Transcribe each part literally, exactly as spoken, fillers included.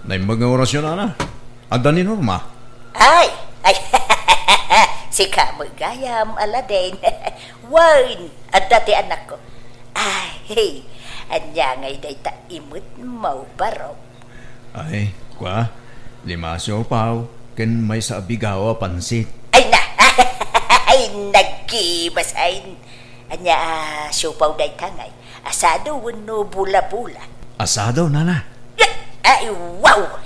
Naimbag nga orasyon, Ana. Adda ni Norma? Ay! Ay! Sika met gayam, Aladen. Wen, adda ti anakko. Ay, ania ngay dayta imet mo, barok? Ay, kua, lima a siopaw, ken maysa a bigao a pansit. Ay na! Ay, nagkibasain! Ania a siopaw dayta ngay? Asado wenno bula-bula? Asado, Nana. Ay, wow!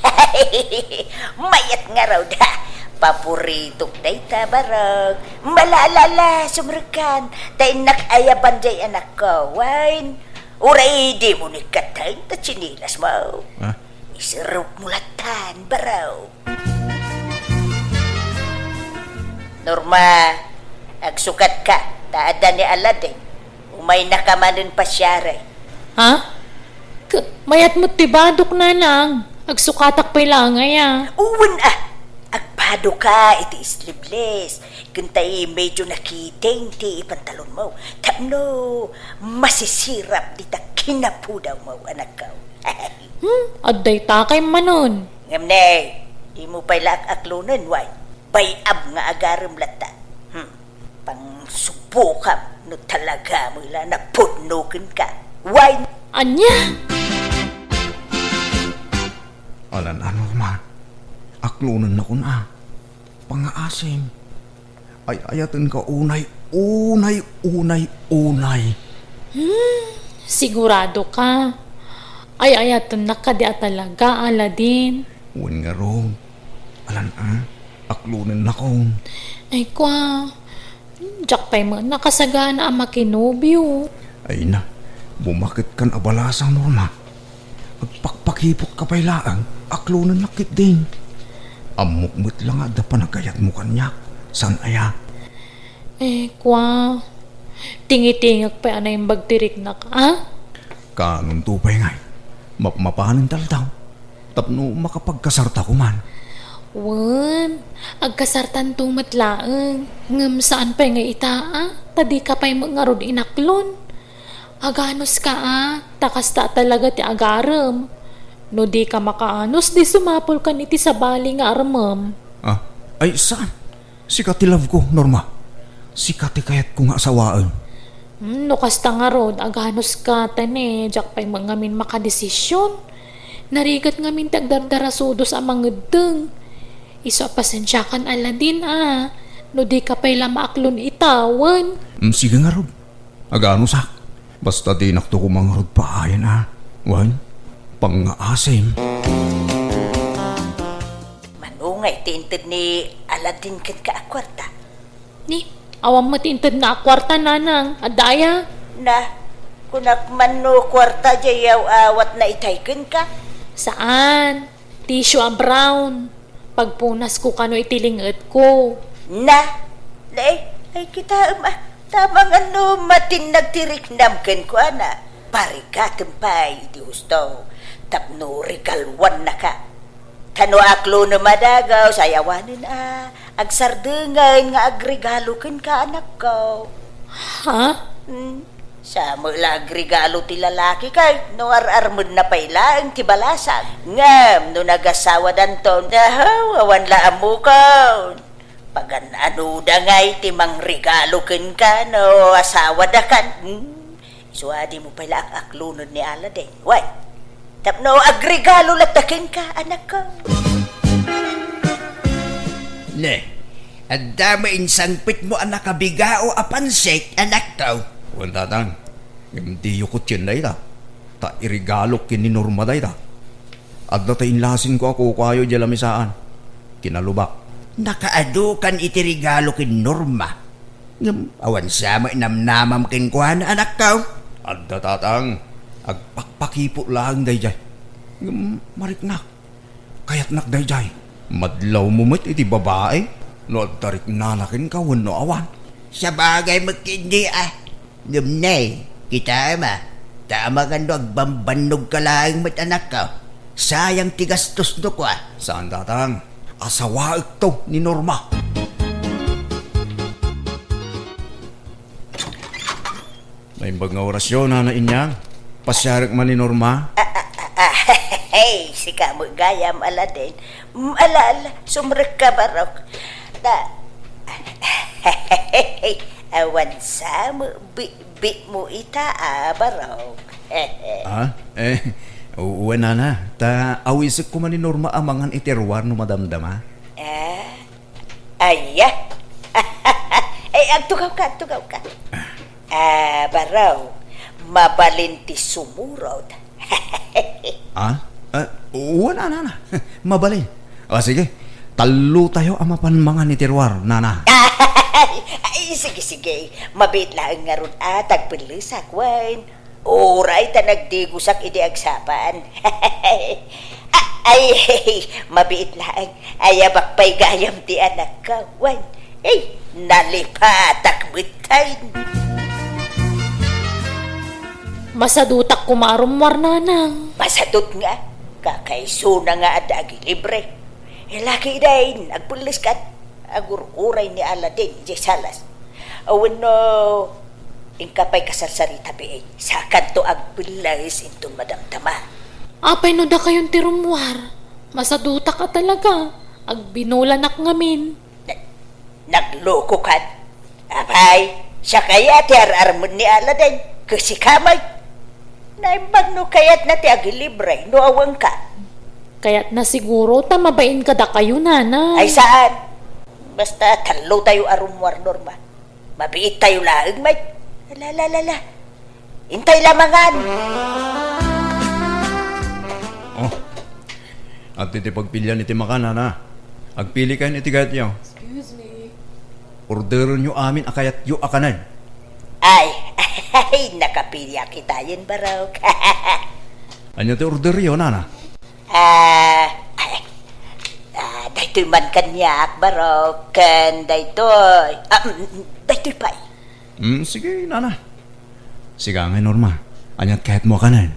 Mayat ngarud, ha? Paporitok dayta, barok. Malala, sumrekkan. Ta innak ayaban jay anakko, wen. Uray dimo ni katten ta tsinelas mo. Ah? Iserrep mo latan, barok. Norma, agsukatka, ta adda ni Aladen. Umaynaka manen pasiarek. Ha? K-, mayat met ti badok, Nanang. Agsukatak pay laeng aya. Wen a, agbadoka iti sleeveless. Ken tay medyo nakiting ti pantalonmo. Tapno masisirap dita kinapudawmo, anakko. Hmm, adda dayta kay manen. Ngem ne, dimo pay la ak-aklonen, wen. Bay-am nga agarem latta. Hmm. Pangsubokam no talaga met la napudno kenka. Wen. Ania? Alan, ano, Norma? Aklonennakon a. Pangngaasim. Ay-ayatenka unay, unay, unay, unay. Hmm, siguradoka? Ay-ayatennak kadi a talaga, Aladen? Wen ngarud. Alan a, aklonennakon. Ay, kua. Diak pay met nakasagana a makinobio. Ay na, bumaketkan a balasang, Norma. Agpakpakipotka pay laeng, aklonennak ketdin. Ammok met la nga adda panagayatmo kaniak, saan aya? Eh, kua, tingitingek pay a naimbag ti riknak, a? Kaanonto pay ngay, mapmapanen taldaw, tapno makapagkasarta koman. Wen, agkasartanto met laeng, ngem saan pay nga ita, a? Ta dika pay met ngarud inaklon. Aganuska a, ta kasta talaga ti agarem. No dika makaanus, di sumapulkan iti sabali nga armem. Ah, ay, saan? Sika ti love ko, Norma. Sika ti kayatko nga asawaen. Hmm, no kasta ngarud, aganuska ta ne, diak pay met ngamin makadesisyon. Narigat ngamin ti agdardarasudos a mangeddeng. Isu a pasensiakan, Aladen, a, no dika pay la maaklon ita, wen. Mm, sige ngarud. Aganusak. Basta dinakto koma ngarud paayen a. Wen, pangngaasim. Mano ngay ti inted ni Aladen kenka a kuarta? Ni, awan met ti intedna a kuarta, Nanang. Adda aya? Na, kunak man no kuarta jay yaw-awatna itay kenka? Saan. Tissue a brown. Pagpunasko kano iti ling-etko. Na, na, ay, kitaem a, ta amangan no matinnag ti riknam kenkuana. Parigatem pay iti husto tapno regaluannaka. Ta no aklonem a dagus, ay awanen a, agsardengen nga agregalo kenka, anakko. Ha? Hmm. Sa met la agregalo ti lalaki ket no ar-armenna pay laeng ti balasang. Ngem no nagasawadanton, ahaw, awan la ammokon. Pagan-anoda ngay ti mangregalo kenka no asawadakan? Hmm? Isu a dimo pay la ak-aklonen ni Aladen. Wen, tapno agregalo latta kenka, anakko. Ne, adda met insangpetmo a nakabigao a pansit, anakko? Wen, Tatang. Ngem diyo kutien dayta, ta iregalok ken ni Norma dayta. Adda ta inlasinko a kukuayo idiay lamisaan. Kinalubak. Nakaadu kan iti regalo ken Norma. Ngem awan sa met namnamam kenkuana, anakko? Adda, Tatang. Agpakpakipot laeng daydiay. Ngem mariknak. Kayatnak daydiay. Madlawmo met iti babai no adda riknana kenka wenno awan. Sabagay met ketdi a. Ngem ne, kitaem a, ta amangan no agbambannogka laeng met, anakko. Sayang ti gastos no kua. Saan, Tatang. Asawaekto ni Norma. Naimbag nga orasyon, Nana Inyang. Pasiarek man ni Norma. Ah, ah, ah, ah. Hey, sika met gayam, Aladen. Mm, ala, ala, sumrekka, Barok. Ta, awan sa met bitbitmo ita, a, Barok. Ah, eh, wen, nana, ta awisek koma ni Norma a mangan iti ruar no madamdama. Ah, aya. Eh, agtugawka, agtugawka. Ah, Barok, mabalin ti sumurot. Ah? Ah, wen, nana. Mabalin. Ah, sige. Tallotayo a mapan mangan iti ruar, nana. Ay, sige, sige. Mabiit laeng ngarud a tagpellesak, wen. Uray ta nagdigusak idi agsapaan. Ah, ay, mabiit laeng. Ayabak pay gayam ti anakko, wen. Ay, nalipatak metten. Masadutak koma a rummuar, nanang. Masadut nga, kakaisuna nga adda agilibre. Eh, laki dayn, agpelleskan. Agur-uray ni Aladen idiay salas. Wenno, inka pay kasarsarita, biit. Sakanto agpelles inton madamdama. Apay no dakayon ti rummuar? Masadutak a talaga. Agbinolanak ngamin. Na-, naglokokan? Apay, siak aya ti ar-armen ni Aladen, ket sika met. Naimbag no kayatna ti agilibre no awanka. Kayatna siguro ta mabain kadakayo, nana. Ay, saan? Basta tallotayo a rummuar, Norma. Mabiittayo laeng met. La, la, la, la. Intay la mangan. Oh. Adda ti pagpilian iti makan, nana. Agpilikayon iti kayatyo. Excuse me. Orderenyo amin a kayatyo a kanen. Ay, ay, nakapiliak itayen, Barok. Ania ti orderyo, nana? Ah, ay, ah, daytoy man kaniak, Barok, ken daytoy. Ah, mm, mm, daytoy pay. Mm, sige, nana. Sika ngay, Norma. Aniat kayatmo a kanen?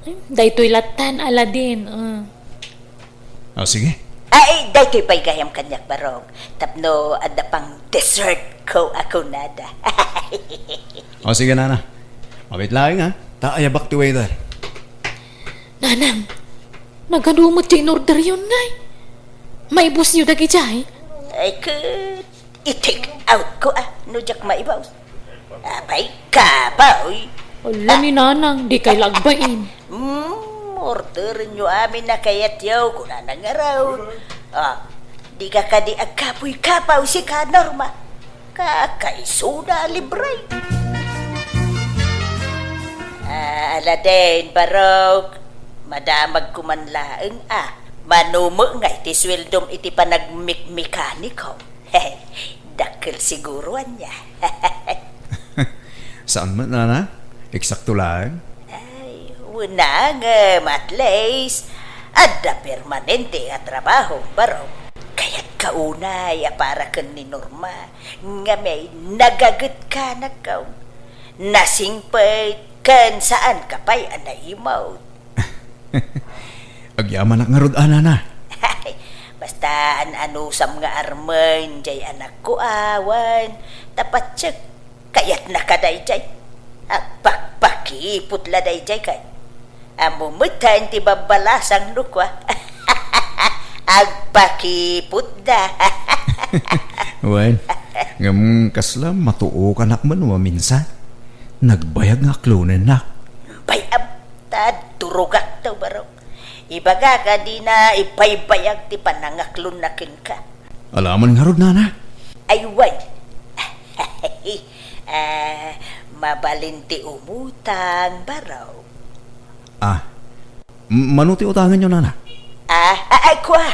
Ay, daytoy lattan, Aladen. Ah. Ah, sige. Ay, daytoy pay gayam kaniak, Barok. Tapno adda pang dessert ko a kunada. O, sige, nana. Mabiit laeng, ha? Ta ayabak ti waiter. Nanang, nagadu met ti inorderyon ngay. Maibusyo dagidiay? Ay, ket i-take out ko, ah, no diak maibus. Apay, kapoy. Ala ni nanang, dikay la agbain. Hmm, orderenyo amin a kayatyo, kunana ngarud. Ah, dika kadi agkapoy-kapoy sika, Norma. Kakaisuna a libre. Ah, Aladen, Barok, madamagko man laeng a manumo ngay ti sueldom iti panagmikmekaniko. Dakkel siguro ania. Saan met, nana? Eksakto laeng? Ay, wen ngem, at least, adda permanente a trabaho, Barok. Kayatka unay a para ken ni Norma, ngem nagaget ka, nagkaw. Nasingpet ken saan ka pay a naimot. Agyamanak ngarud a, nana. Basta an-anusam nga armen diay anakko a wen, ta patiek, kayatna ka daydiay. Agpakpakipot la daydiay ket. Ammo met ti babbalasang no kua. Agpakipot da. Wen, ngem kasla matuokanak met no maminsan. Nagbayag nga aklonennak. Bay-am, ta durogak ta, Barok. Ibagak a dina ibaybayag ti panangaklonna kenka. Ala man ngarud, nana? Ay, wen. Ah, mabalin ti umutang, Barok. Ah, m-, mano ti utangenyo, nana? Ah, ah, ay, kua.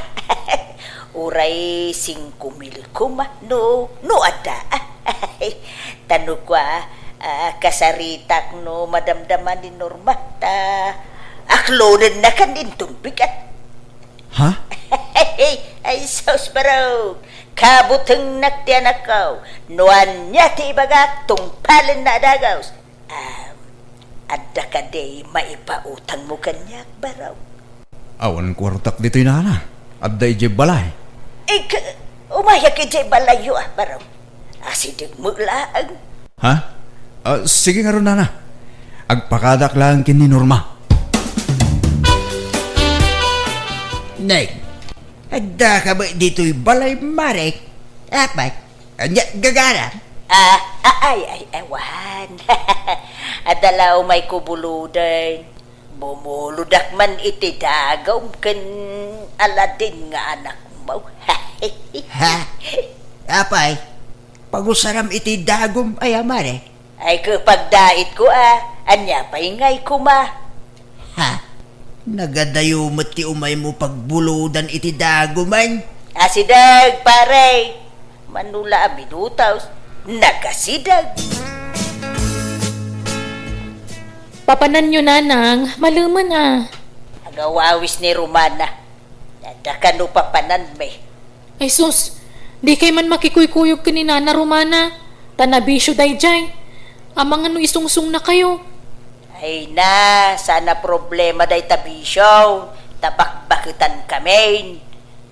Uray singko mil koma, no, no adda. Ta no kua, ah, kasaritak no madamdama ni Norma, ta aklonennakan inton bigat. Ha? Ay, sus, Barok. Kabutengnak ti anakko. No ania ti ibagak, tungpalenna a dagus. Ah, adda kadi maipautangmo kaniak, Barok? Awan kuartak ditoy, nana. Adda idiay balay. Ik-, umayak idiay balayyo, ah, Barok. Asidegmo laeng. Ha? Ah, sige ngarud, nana. Agpakadak laeng ken ni Norma. Neng, addaka met ditoy balay, mare? Apay, ania gagaram? Ah, ah, ay, ay, awan. Adda la umayko buludan. Bumuludak man iti dagum ken Aladin nga anakmo. Ha? Apay, pagusaram iti dagum aya, mare? Ay, ket pagdaitko a, ania pay ngay koma? Ha? Nagadayo met ti umaymo pagbuludan iti dagumen? Asideg, pare! Mano la a minutos, nagasideg. Papananyo, nanang, malemen a. Agawawis ni Romana. Adda kano papananmi? Ay sus, dikay man makikuykuyog ken ni Nana Romana, ta nabisio daydiay. Amangan no isungsungnakayo. Ay na, saan a problema dayta bisio, ta bakbaketankamin.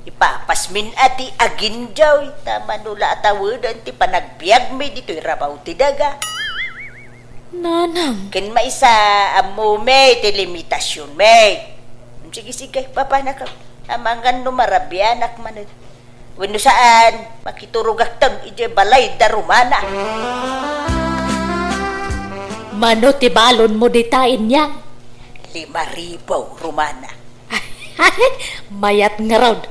Ipapasmin a ti agindiaw, ta mano la a taweden ti panagbiagmi ditoy rabaw ti daga. Nanang. Ken maysa, ammomi ti limitasionmi. Sige, sige, papanaka. Amangan no marabianak manen. Wenno saan, makiturogakton idiay balay da Romana. Mano ti balonmo dita, Inyang? Lima ribu, Romana. Mayat ngarud.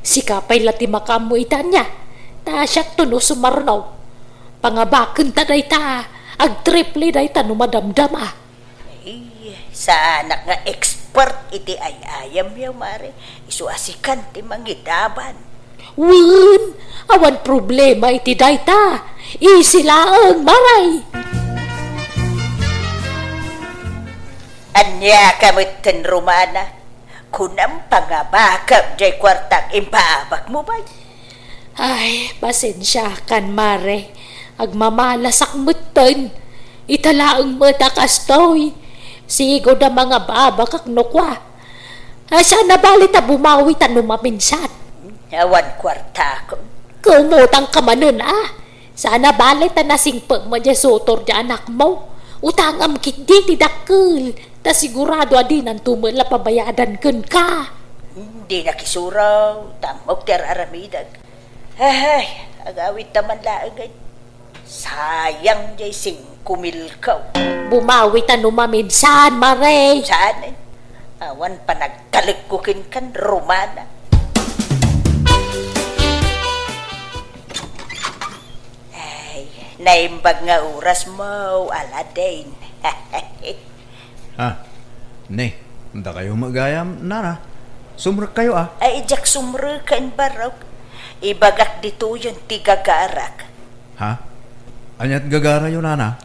Sika pay la ti makaammo ita ania. Ta siakto no sumarno. Pangabakenta dayta, agtriple dayta no madamdama. Ay, saanak nga expert iti ay-ayamyo, mare. Isu a sikan ti mangidaban. Wen, awan problema iti dayta. Easy laeng, mare. Ania ka metten, Romana? Kunam, pangabakam jay kuartak impaabakmo pay. Ay, pasensiakan, mare. Agmamalasak metten. Ita laeng met a kastoy. Sigud a mangababakak no kua. Ay, saan a bale ta bumawi ta no maminsan. Awan kuartakon. Kumutangka manen, a. Saan a bale ta nasingpetmo diay sutor diay anakmo. Utangam ketdi ti dakkel, ta sigurado a dinanto met la pabayadan kenka. Di nakisuro, ta ammok ti ar-aramidek. Ay, agawidta man laeng, ay. Sayang diay singko milko. Bumawi ta no maminsan, mare. Saan, ay? Awan panagtalekko kenkan, Romana. Ay, naimbag nga orasmo, Aladin. Ha? Ne, dakayo met gayam, nana. Sumrekkayo, a? Ay, diak sumreken, barok. Ibagak ditoyen ti gagarak. Ha? Aniat gagarayo, nana?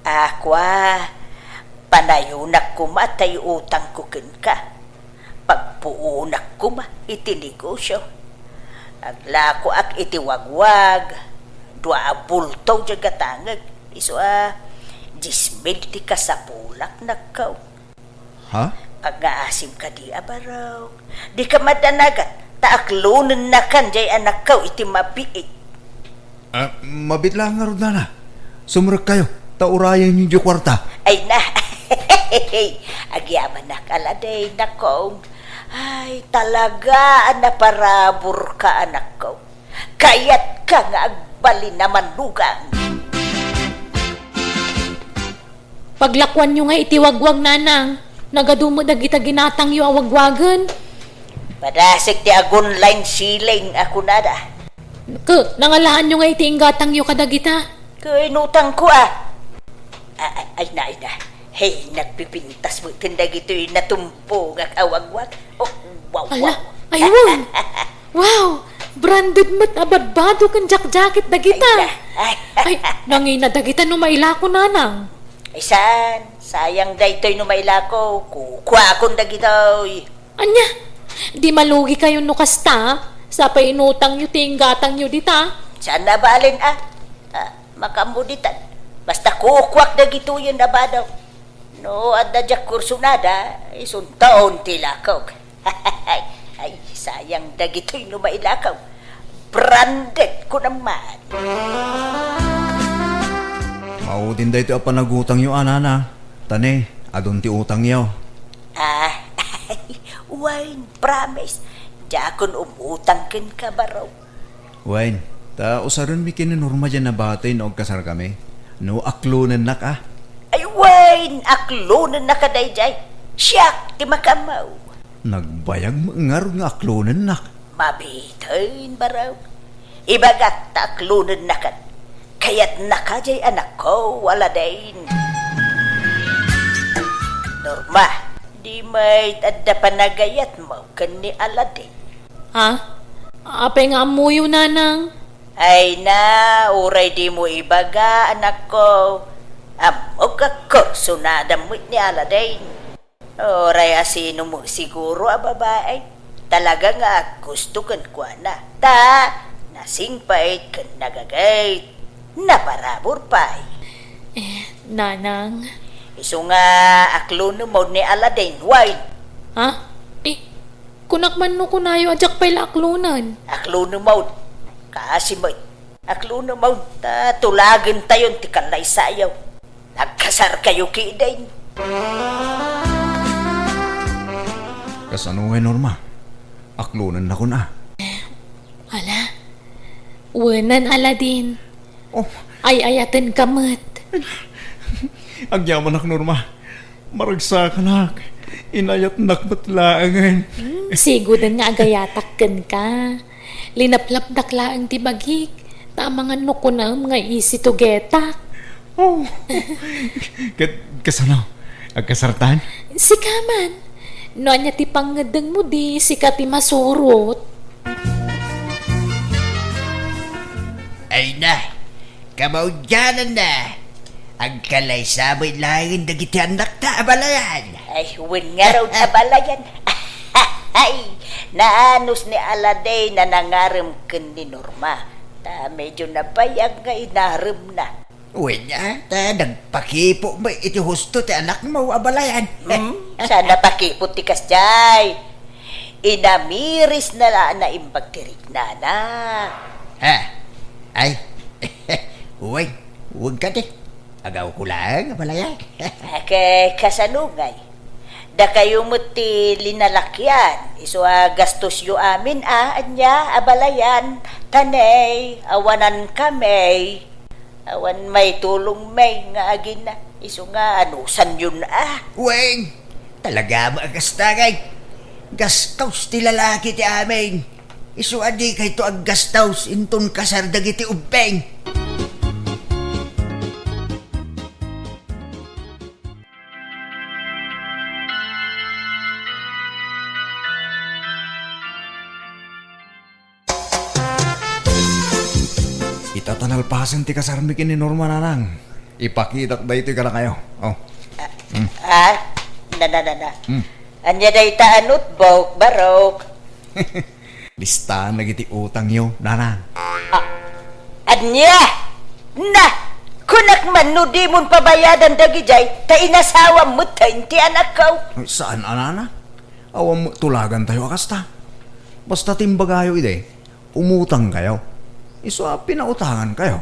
A, kua, panayonak koma tay utangko kenka. Pagpuonak koma iti negosio. Aglakoak iti wagwag, dua a bulto diay gatangek, isu a dies mil ti kasapulak, nakkaw. Ha? Agngaasim kadi a barok. Dika madanagan, ta aklonennakan diay anakkaw iti mabiit. Ah, mabiit laeng ngarud, nana. Sumrekkayo, ta urayenyo diay kuarta. Ay na. Agyamanak, Aladin, nakong. Ay, talaga a naparaburka, anakko. Kayatka nga agbalin a manugang. Paglakuanyo nga iti wagwag, nanang. Nagadu met dagita ginatangyo a wagwagen. Padasek ti agun-line ceiling a kunada. Ke, nangalaanyo nga iti inggatangyo kadagita? Ke, inutangko, a. A-, a-, ay na, ay na. Hey, nagpipintas met ken dagitoy natumpongak a wagwag. Oh, wow, ala, wow. Ay, wow. Wow, branded met a badbado ken jacket dagita. Ay, na. Ay, nangina dagita no mailako, nanang. Ay, saan? Sayang daytoy no mailako. Kukuakon dagitoy. Ania? Di malugikayon no kasta? Sapay inutangyo ti inggatangyo dita. Saan a balen, a? A, makaammo ditan. Basta kukuak dagitoyen a bado. No adda diak kursonada, isunton ti lakok. Ay, sayang dagitoy no mailakaw. Branded ko naman. Maudin daytoy a panagutangyo, a, nana. Ta ne, adun ti utangyo. A, wine, promise. Diakon umutang kenka, baro. Wen, ta usarenmi ken ni Norma diay nabati no agkasarkami. No aklonennak a. Ay, wen, aklonennaka daydiay. Siak ti makaammo. Nagbayag met ngarud nga aklonennak. Mabiten, baro. Ibagak ta aklonennakan. Kayatnaka diay anakko, Aladdin. Norma, di met adda panagayatmo ken ni Aladdin? Ha? Apay nga ammoyo, nanang? Ay na, uray dimo ibaga, anakko. Ammok a kursunada met ni Aladdin. Uray asino met siguro a babai, talaga nga aggusto kenkuana. Ta, nasingpet ken nagagayat. Naparabur pay. Eh, nanang. Isu nga aklonem manen ni Aladdin, wen. Ha? Eh, kunak man no kunayo a diak pay la aklonen. Aklonem manen. Kaasi met. Aklonem manen ta tulagentayon ti kallaysayo. Nagkasarkayo ketdin. Kasano ngay, Norma? Aklonennakon a. Ala, wenan, Aladdin. Oh. Ay-ayatenka met. Agyamanak, Norma. Maragsakanak. Inayatnak met laengen. Hmm, siguden nga agayatak kenka. Linaplapdak laeng ti bagik, ta amangan no kunam nga isi tugetak. Oh. Ket kasano? Agkasartan? Sika man. No ania ti pangngeddengmo, di sika ti masurot. Ay na, kamaudiananna. Agkalaysa met laeng dagiti annakta a balayan. Ay, wen ngarud a balayan. Ay, naanus ni Aladdin a nangarem ken ni Norma. Ta medyo nabayag nga inaremna. Wen a, ta nagpakipo met iti husto ti anakmo a balayan. Hmm? Saan a pakipo ti kasdiay? Inamirisna la a naimbag ti riknana. Ha? Ay, wen, wen kadi. Agawko laeng a balayan. Ket kasano ngay? Dakayo met ti linalakian, isu a gastosyo amin a, ania, a balayan, ta ne, awanan kami. Awan maitulongmi nga agina, isu nga anusanyon a. Wen, talaga met a kasta ngay. Gastos ti lalaki ti amin. Isu a dikayto aggastos inton kasar dagiti ubbing. Ita ta nalpasen ti kasarmi ken ni Norma, nanang. Ipakitak daytoy kadakayo. Oh. Hmm. Ah, na, na, na, na. Hmm. Ania dayta a notebook, barok? Listaan dagiti utangyo, nanang. Ah, ania? Na, kunak man no dimon pabayadan dagidiay, ta inasawam metten ti anakko. Saan a, nanang? Awan met tulagantayo a kasta. Basta ti imbagayo idi, umutangkayo. Isu a pinautangankayo.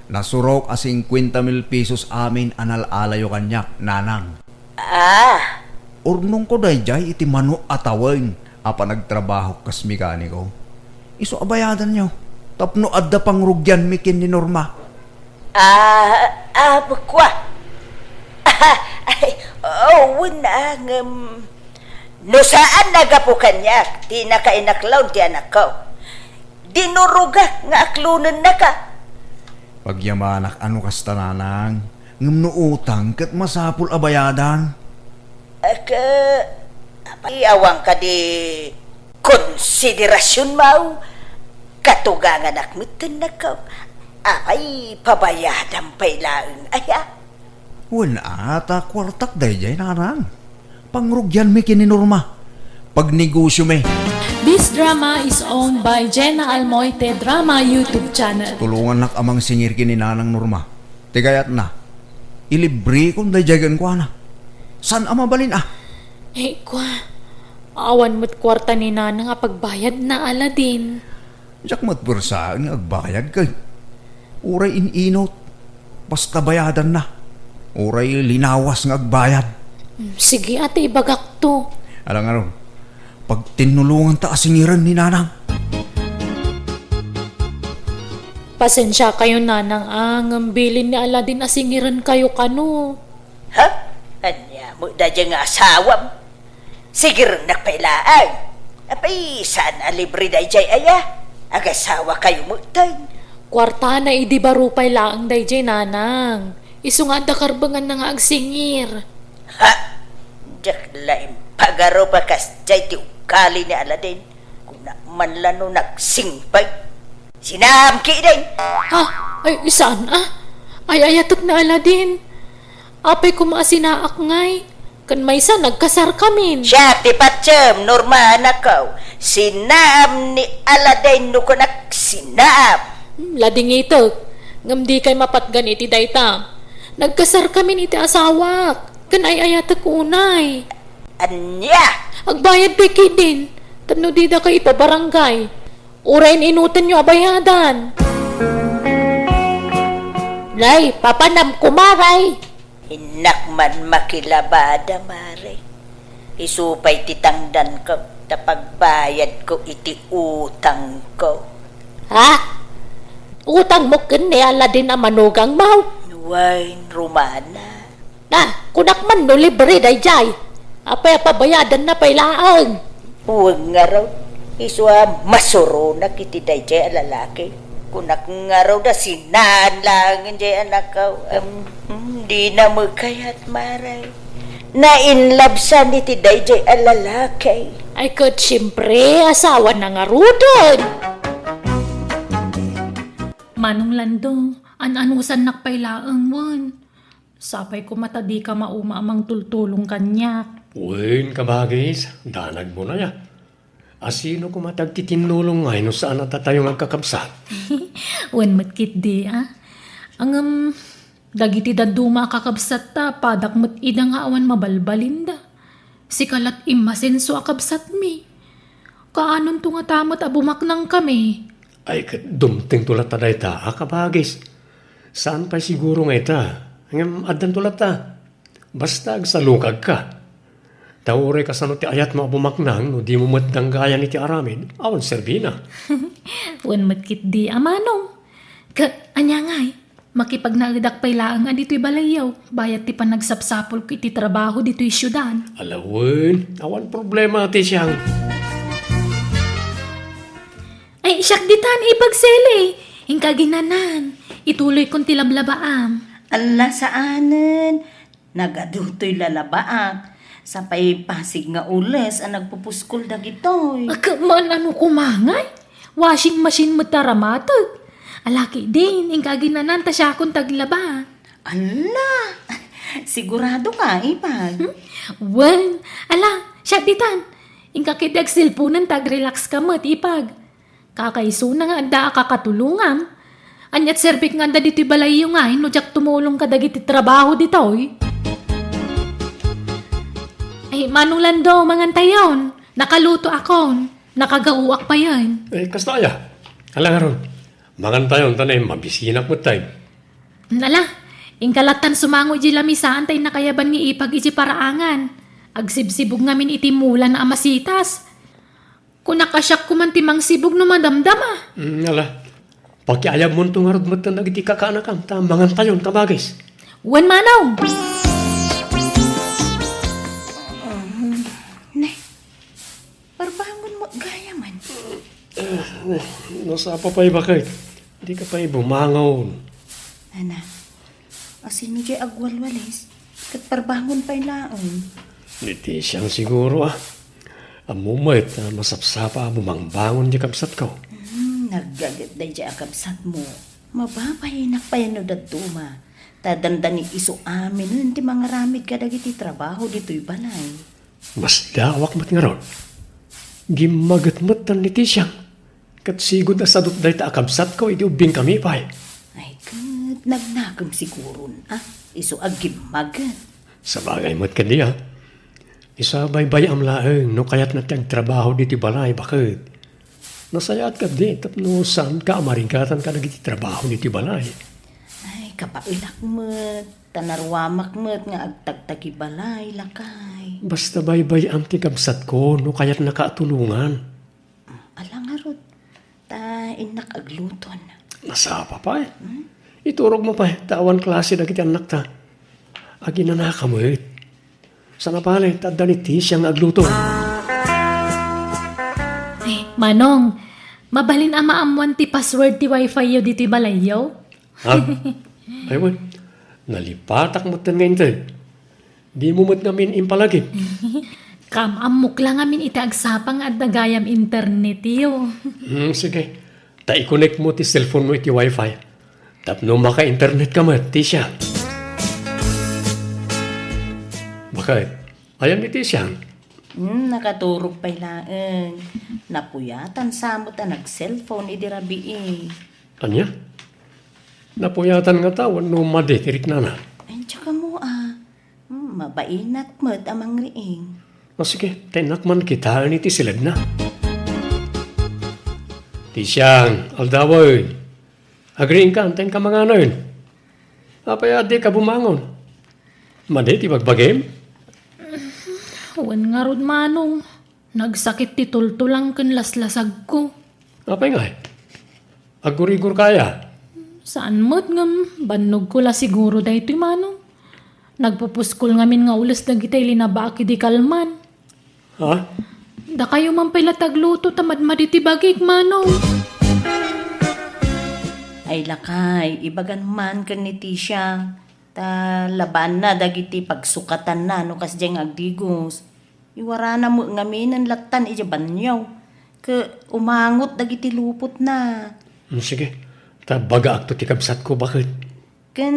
Nasurok a singkuenta mil pesos amin a nal-alayo kaniak, nanang. Ah. Urnongko daydiay iti mano a tawen a panagtrabahok kas mekaniko. Isu a bayadanyo tapno adda pangrugianmi ken ni Norma. Ah, ah, kua. Ay, oh, wen a, ngem no saan a gapu kaniak ti nakainaklon ti anakko, dinurogak nga aklonennaka. Pagyamanak a no kasta, nanang, ngem no utang ket masapul a bayadan. Ket, apay, awan kadi konsiderasionmo? Katuganganak metten, anakko. Apay, pabayadam pay laeng aya? Wen a, ta kuartak daydiay, nanang. Pangrugianmi ken ni Norma. Pagnegosiomi. This drama is owned by Jenna Almoite Drama YouTube channel. Tulongannak a mangsingir ken ni Nanang Norma. Ti kayatna, ilibrekon daydiay kenkuana. Saan a mabalin a? Eh, kua, awan met kuarta ni Nanang a pagbayadna, Aladdin. Diak met puersaen nga agbayad ket uray in-inut, basta bayadanna. Uray linawas nga agbayad. Hmm, sige, ati, ibagakto. Ala ngarud, Pagtinnulonganta a singiren ni Nanang. Pasensiakayo, Nanang, a ngem bilin ni Aladin a singirenkayo kano. Ha? Ania met daydiay nga asawam? Sigirennak pay laeng. Apay, saan a libre daydiay aya? Agasawakayo metten. Kuartana idi baro pay laeng daydiay, Nanang. Isu nga adda karbenganna nga agsingir. Ha? Diak la impagarup a kasdiay ti ugali ni Aladin. Kunak man la no nagsingpet. Sinaam ketdin. Ha? Ay, saan a? Ay-ayatek ni Aladin. Apay koma a sinaak ngay? Ken maysa, nagkasarkamin. Siak ti patiem, Norma, anakko. Sinaam ni Aladin no kunak sinaam. Hmm, ladingitek. Ngem dikay mapatgan iti dayta. Nagkasarkamin iti asawak. Ken ay-ayatek unay. Ania? Agbayad pay ketdin. Tapno didakay ipabarangay. Uray in-inutenyo a bayadan. Nay, papanam koma, Nay. Innak man makilabada, Mare. Isu pay ti tangdanko, ta pagbayadko iti utangko. Ha? Utangmo ken ni Aladin a manugangmo? Wen, Romana. Na, kunak man no libre daydiay. Apay a pabayadanna pay laeng? Wen ngarud, isu a masuronak iti daydiay a lalaki. Kunak ngarud a sinaen laeng daydiay anakko. Em, hmm, dina met kayat, Mare. Nainlabsan iti daydiay a lalaki. Ay, ket siempre, asawana ngaruden. Manong Lando, an-anusannak pay laeng, wen. Sapay koma ta dika mauma a mangtultulong kaniak. Wen, kabagis, danagmo na ya. A sino koma ti agtitinnulong ngay no saan a datayo nga agkakabsat? Wen met ketdi, a. Ngem, dagiti dadduma a kakabsatta, padak met ida nga awan mabalbalinda. Sika lat immasenso a kabsatmi. Kaanonto ngata met a bumaknangkami? Ay, ket dumtengto latta dayta a kabagis. Saan pay siguro nga ita, ngem addanto latta. Basta agsalukagka. Ta uray kasano ti ayatmo a bumaknang no dimo met danggayan iti aramid, awan serbina. Wen met ketdi a manong. Ket ania ngay? Makipagnaedak pay laeng a ditoy balayyo, bayat ti panagsapsapulko iti trabaho ditoy siudad. Ala wen, awan problema ti siang. Ay, siak ditan, Ipag Sele. Inka aginanan. Ituloykon ti lablabaam. Ala, saanen. Nagadu toy lalabaak. Sapay pasig nga ules a nagpupuskol dagitoy. Ket man-ano koma ngay? Washing machine met ta ramateg. Ala ketdin, inka aginanan ta siakon ti aglaba. Ala! Siguradoka, Ipag? Hmm? Wen, ala, siak ditan. Inka ketdi agselponen ta agrelaxka met, Ipag. Kakaisuna nga adda a kakatulongam. Aniat serbik nga adda ditoy balayyo ngay no diak tumulong kadagiti trabaho ditoy? Ay, Manong Lando, mangantayon. Nakalutoakon. Nakagaoak payen. Eh, kasta aya? Ala ngarud. Mangantayon ta ne, mabisinak met tayo. Nala, inka lattan sumango idiay lamisaan ta innakayaban ni Ipag idiay paraangan. Agsibsibog ngamin iti mulana a masitas. Kunak a siak koman ti mangsibog no madamdama. Mm, ala. Pakiayabmonto ngarud metten dagiti kakaanakam, ta mangantayon, kabagis. Wen, Manong! Ne, parbangon met gayamen. Eh, nasapa pay baket. Dika pay bumangon. Ana, asino diay agwalwalis? Ket parbangon pay laeng. Ni Tisiang siguro, a. Ammo met a masapsapa a bumangbangon diay kabsatko. Hmm, naggaget daydiay a kabsatmo. Mababainnak pay no dadduma. Ta dandani isu aminen ti mangaramid kadagiti trabaho ditoy balay. Masdaawak met ngarud. Gimmaget metten ni Tisiang. Ket sigud a sadut dayta a kabsatko idi ubbingkami pay. Ay, ket nagnakem siguron, a? Isu a gimmaget. Sabagay met kadi, a? Isu a baybay-am laeng no kayatna ti agtrabaho ditoy balay, baket. Nasayaat kadi tapno saanka a marigatan kadagiti trabaho ditoy balay. Ay, kabaelak met. Ta naruamak met nga agtagtagibalay, lakay. Basta baybay-am ti kabsatko no kayatnaka a tulongan. Ala ngarud, ta innak agluton. Nasapa pay. Hmm? Iturogmo pay, ta awan klase dagiti annakta. Aginanaka met. Sana pay, ta adda ni Tisha nga agluto. Ay, Manong, mabalin a maammoan ti password ti wifi yo ditoy balayyo? Ha? Ay, wen. Nalipatak metten nga inted. Dimo met ngamin impalagip. Kam-ammok la ngamin iti agsapa nga adda gayam internet yo. Hmm, sige. Ta i-connect mo ti cellphone mo iti wifi. Tapno maka-internet ka met, Tisha. Bakit? Ayan ni Tisha. Hmm, nakaturog pay laeng. Napuyatan sa met a nag-cellphone idi rabii. Ania? Napuyatan ngata wenno madi ti riknana? Ay, diak ammo a. Hmm, mabainak met a mangriing. O sige, ta innak man kitaen iti siledna. Tisha, aldawen. Agriingka, ta inka manganen. Apay a dika bumangon? Madi ti bagbagim? Wen ngarud, Manong. Nagsakit ti tultulang ken laslasagko. Apay ngay? Aggurigor kaya? Saan met ngem, bannogko la siguro daytoy, Manong. Nagpupuskol ngamin nga ules dagitay linabaak idi kalman. Ha? Dakayo man pay la ti agluto ta madmadi ti bagik, Manong. Ay lakay, ibagan man ken ni Tisha, ta labaanna dagiti pagsukatanna no kasdiay nga agdigos. Iwarana met ngaminen lattan idiay banio, ket umangot dagiti lupotna. Hmm, sige, ta bagaakto ti kabsatko, baket. Ken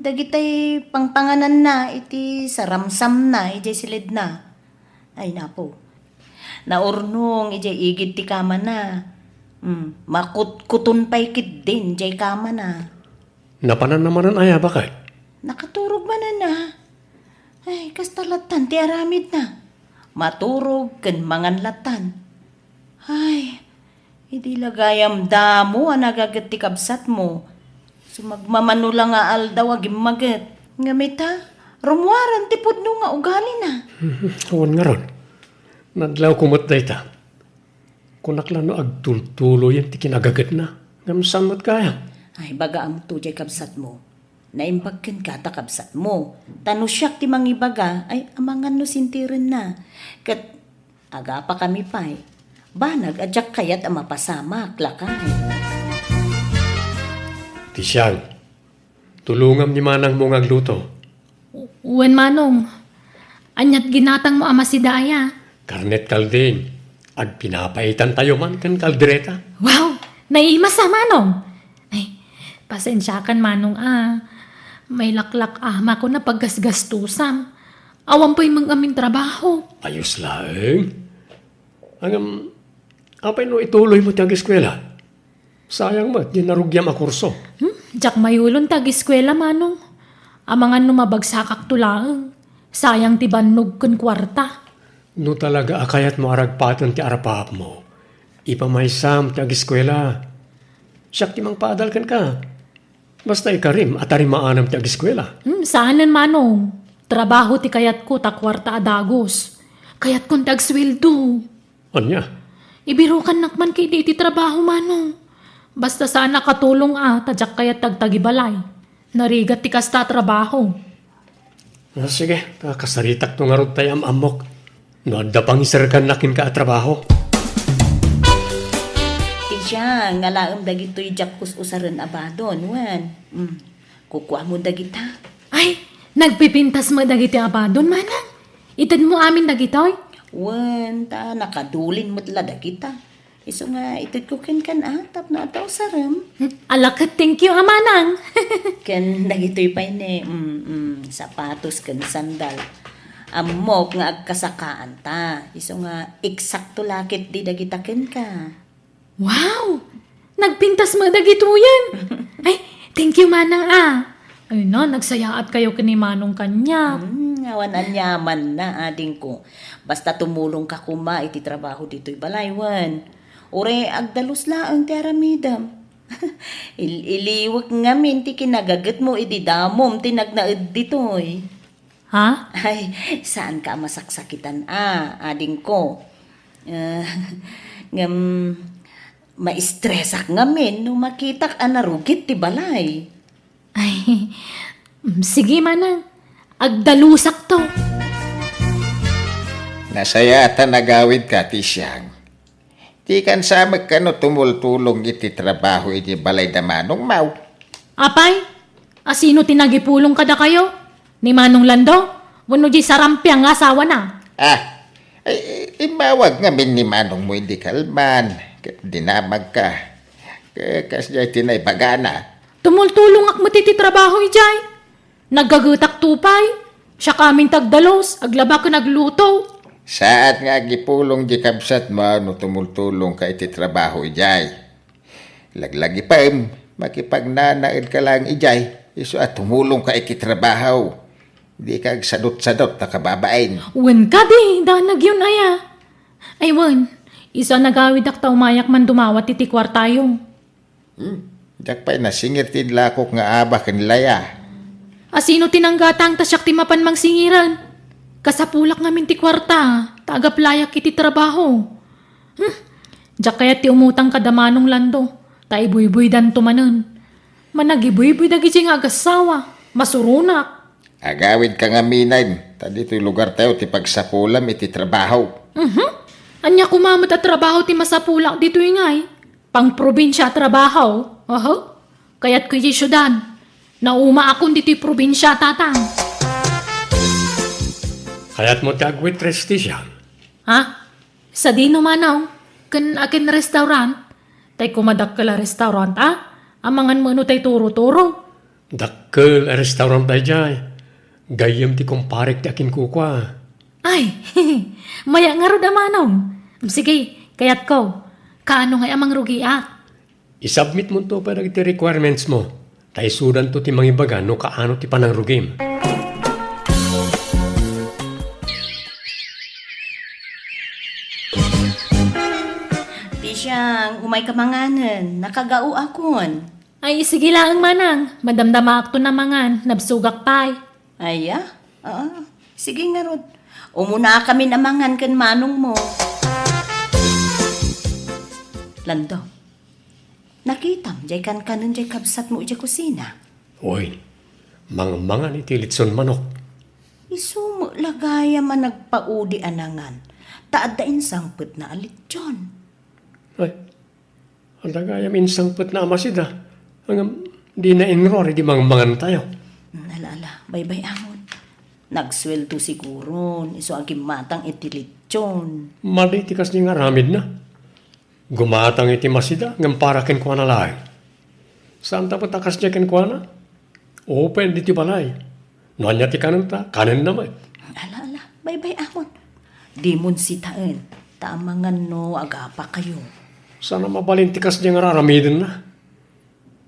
dagitay pangpangananna iti saramsamna idiay siledna. Ay, napo. Naurnong idiay igid ti kamana. Hmm, makutkuton pay ketdin idiay kamana. Napananna manen aya, baket? Nakaturog manen a. Ay, kasta lattan ti aramidna. Maturog ken mangan lattan. Ay, idi la gayam damo a nagaget ti kabsatmo. Sumagmamano la nga aldaw a gimmaget. Ngem ita, rummuaren ti pudno nga ugalina. Wen ngarud, nadlawko met dayta. Kunak la no agtultuloyen ti kinagagetna. Ngem saan met gayam? Ay, bagaamto diay kabsatmo. Naimbag kenka ta kabsatmo. Ta no siak ti mangibaga, ay, amangan no sintirenna. Ket agapakami pay. Banag a diak kayat a mapasamak, lakay. Tisha, tulongam ni manangmo nga agluto. Wen, Manong. Aniat ginatangmo a masida aya? Karnet kalding. Agpinapaitantayo man ken kaldereta. Wow! Naimas a, Manong! Ay, pasensiakan, Manong a. Mailaklak-amako a paggasgastusam. Awan pay meng-amin trabaho. Ayos laeng. Ngem, apay no ituloymo ti ageskuela? Sayang met ti narugiam a kurso. Hmm? Diak mayulon ti ageskuela, Manong. Amangan no mabagsakakto laeng. Sayang ti bannog ken kuarta. No talaga a kayatmo a ragpaten ti arap-arapmo, ipamaysam ti ageskuela. Siak ti mangpaadal kenka. Basta ikarim a tarimaanam ti ageskuela. Hmm, saanen, Manong. Trabaho ti kayatko ta kuarta a dagus. Kayatkon ti agsueldo. Ania? Ibirukannak man ketdi iti trabaho, Manong. Basta saan a katulong a, ta diak kayat ti agtagibalay. Narigat ti kasta a trabaho. Ah, sige, ta kasaritakto ngarud tay am-ammok. No adda pangiserkannak kenka a trabaho. Tisha, ngalaem dagitoy diak us-usaren a badon, wen. Mm. Kukuamo dagita. Ay, nagpipintas met dagiti a badon, Manang. Itedmo amin dagitoy? Wen, ta nakadulin met la dagita. Isu nga itedko kenkan a, tapno adda usarem. Hmm, ala ket thank you a, Manang. Ken dagitoy pay ne, mm, mm, sapatos ken sandal. Ammok nga agkasakaanta. Isu nga eksakto la ketdi dagita kenka. Wow! Nagpintas met dagitoyen. Ay, thank you, Manang a. Ay na, nagsayaat kayo ken ni Manong kaniak. Hmm, awan aniamanna, adingko. Basta tumulongka koma iti trabaho ditoy balay, wen. Uray agdalus laeng ti aramidem. Il-, iliwek ngamin ti kinagagetmo idi damom ti nagnaed ditoy. Ha? Ay, saanka a masaksakitan a, adingko. Ah, ngem, maistresak ngamin no makitak a narugit ti balay. Ay, mm, sige, manang. Agdalusakto. Nasayaat a nagawidka, Tisiang. Dikan sa met kano tumultulong iti trabaho iti balay da manongmo? Apay, asino ti nagipulong kadakayo? Ni Manong Lando? Wenno diay sarampiang nga asawana? Ah, ay, immawag ngamin ni manongmo idi kalman, ket dinamagka. Ka-, kasdiay ti naibagana. Tumultulongak met iti trabaho idiay. Naggagetak to pay. Siak amin ti agdalus, aglaba ken agluto. Saat nga agipulong di kabsatmo no tumultulongka iti trabaho idiay. Laglagipem, makipagnanaedka laeng idiay, isu a tumulongka iti trabaho. Dika agsadutsadut a kababain. Wen kadi, danagyon aya. Ay wen, isu a nagawidak ta umayak man dumawat iti kuartayo. Hmm, diak pay nasingir ti inlakok nga aba ken laya. Asino ti nanggatang ta siak ti mapan mangsingiran? Kasapulak ngamin ti kuarta, ta agaplayak iti trabaho. Hmm, diak kayat ti umutang kada Manong Lando, ta ibuybuydanto manen. Managibuybuy dagiti nga agassawa, masuronak. Agawidka ngaminen, ta ditoy lugartayo ti pagsapulam iti trabaho. Mhm. Ania koma met a trabaho ti masapulak ditoy ngay? Pangprobinsia a trabaho? Aha. Kayatko iti siudad. Naumaakon ditoy probinsia, Tatang. Kayatmo ti agwaitress, Tisiang? Ha? Sadino, Manong? Ken akin restaurant? Tay koma dakkel a restaurant, a? Amangan met no tay turo-turo. Dakkel a restaurant daydiay. Gayyem ti kumparek ti akinkukua. Ay, maya ngarud a, Manong. Sige, kayatko. Kaano ngay a mangrugiak? I-submitmonto pay dagiti requirementsmo, ta isudanto ti mangibaga no kaano ti panangrugim. Tisiang, umayka manganen, nakagaoakon. Ay, sige laeng, Manang. Madamdamaakton a mangan, nabsogak pay. Aya? Ah, sige ngarud. Umunakamin a mangan ken manongmo. Lando, nakitam diay kankanen diay kabsatmo idiay kusina? Oy, mangmangan iti litson manok. Isu met la gayam a nagpaudi a nangan, ta adda insangpetna a litson. Ay, adda gayam insangpetna a masida, ngem dina inruar idi mangmangantayo. Hmm, ala, ala, baybay-amon. Nagsueldo siguron, isu a gimmatang iti litson. Madi ti kasdi nga aramidna. Gumatang iti masida, ngem para kenkuana laeng. Saanta met a kasdiay kenkuana? Open ditoy balay. No ania ti kanenta, kanenna met. Ala, ala, baybay-amon. Dimon sitaen, ta amangan no agapakayo. Saan a mabalin ti kasdiay nga aramidenna.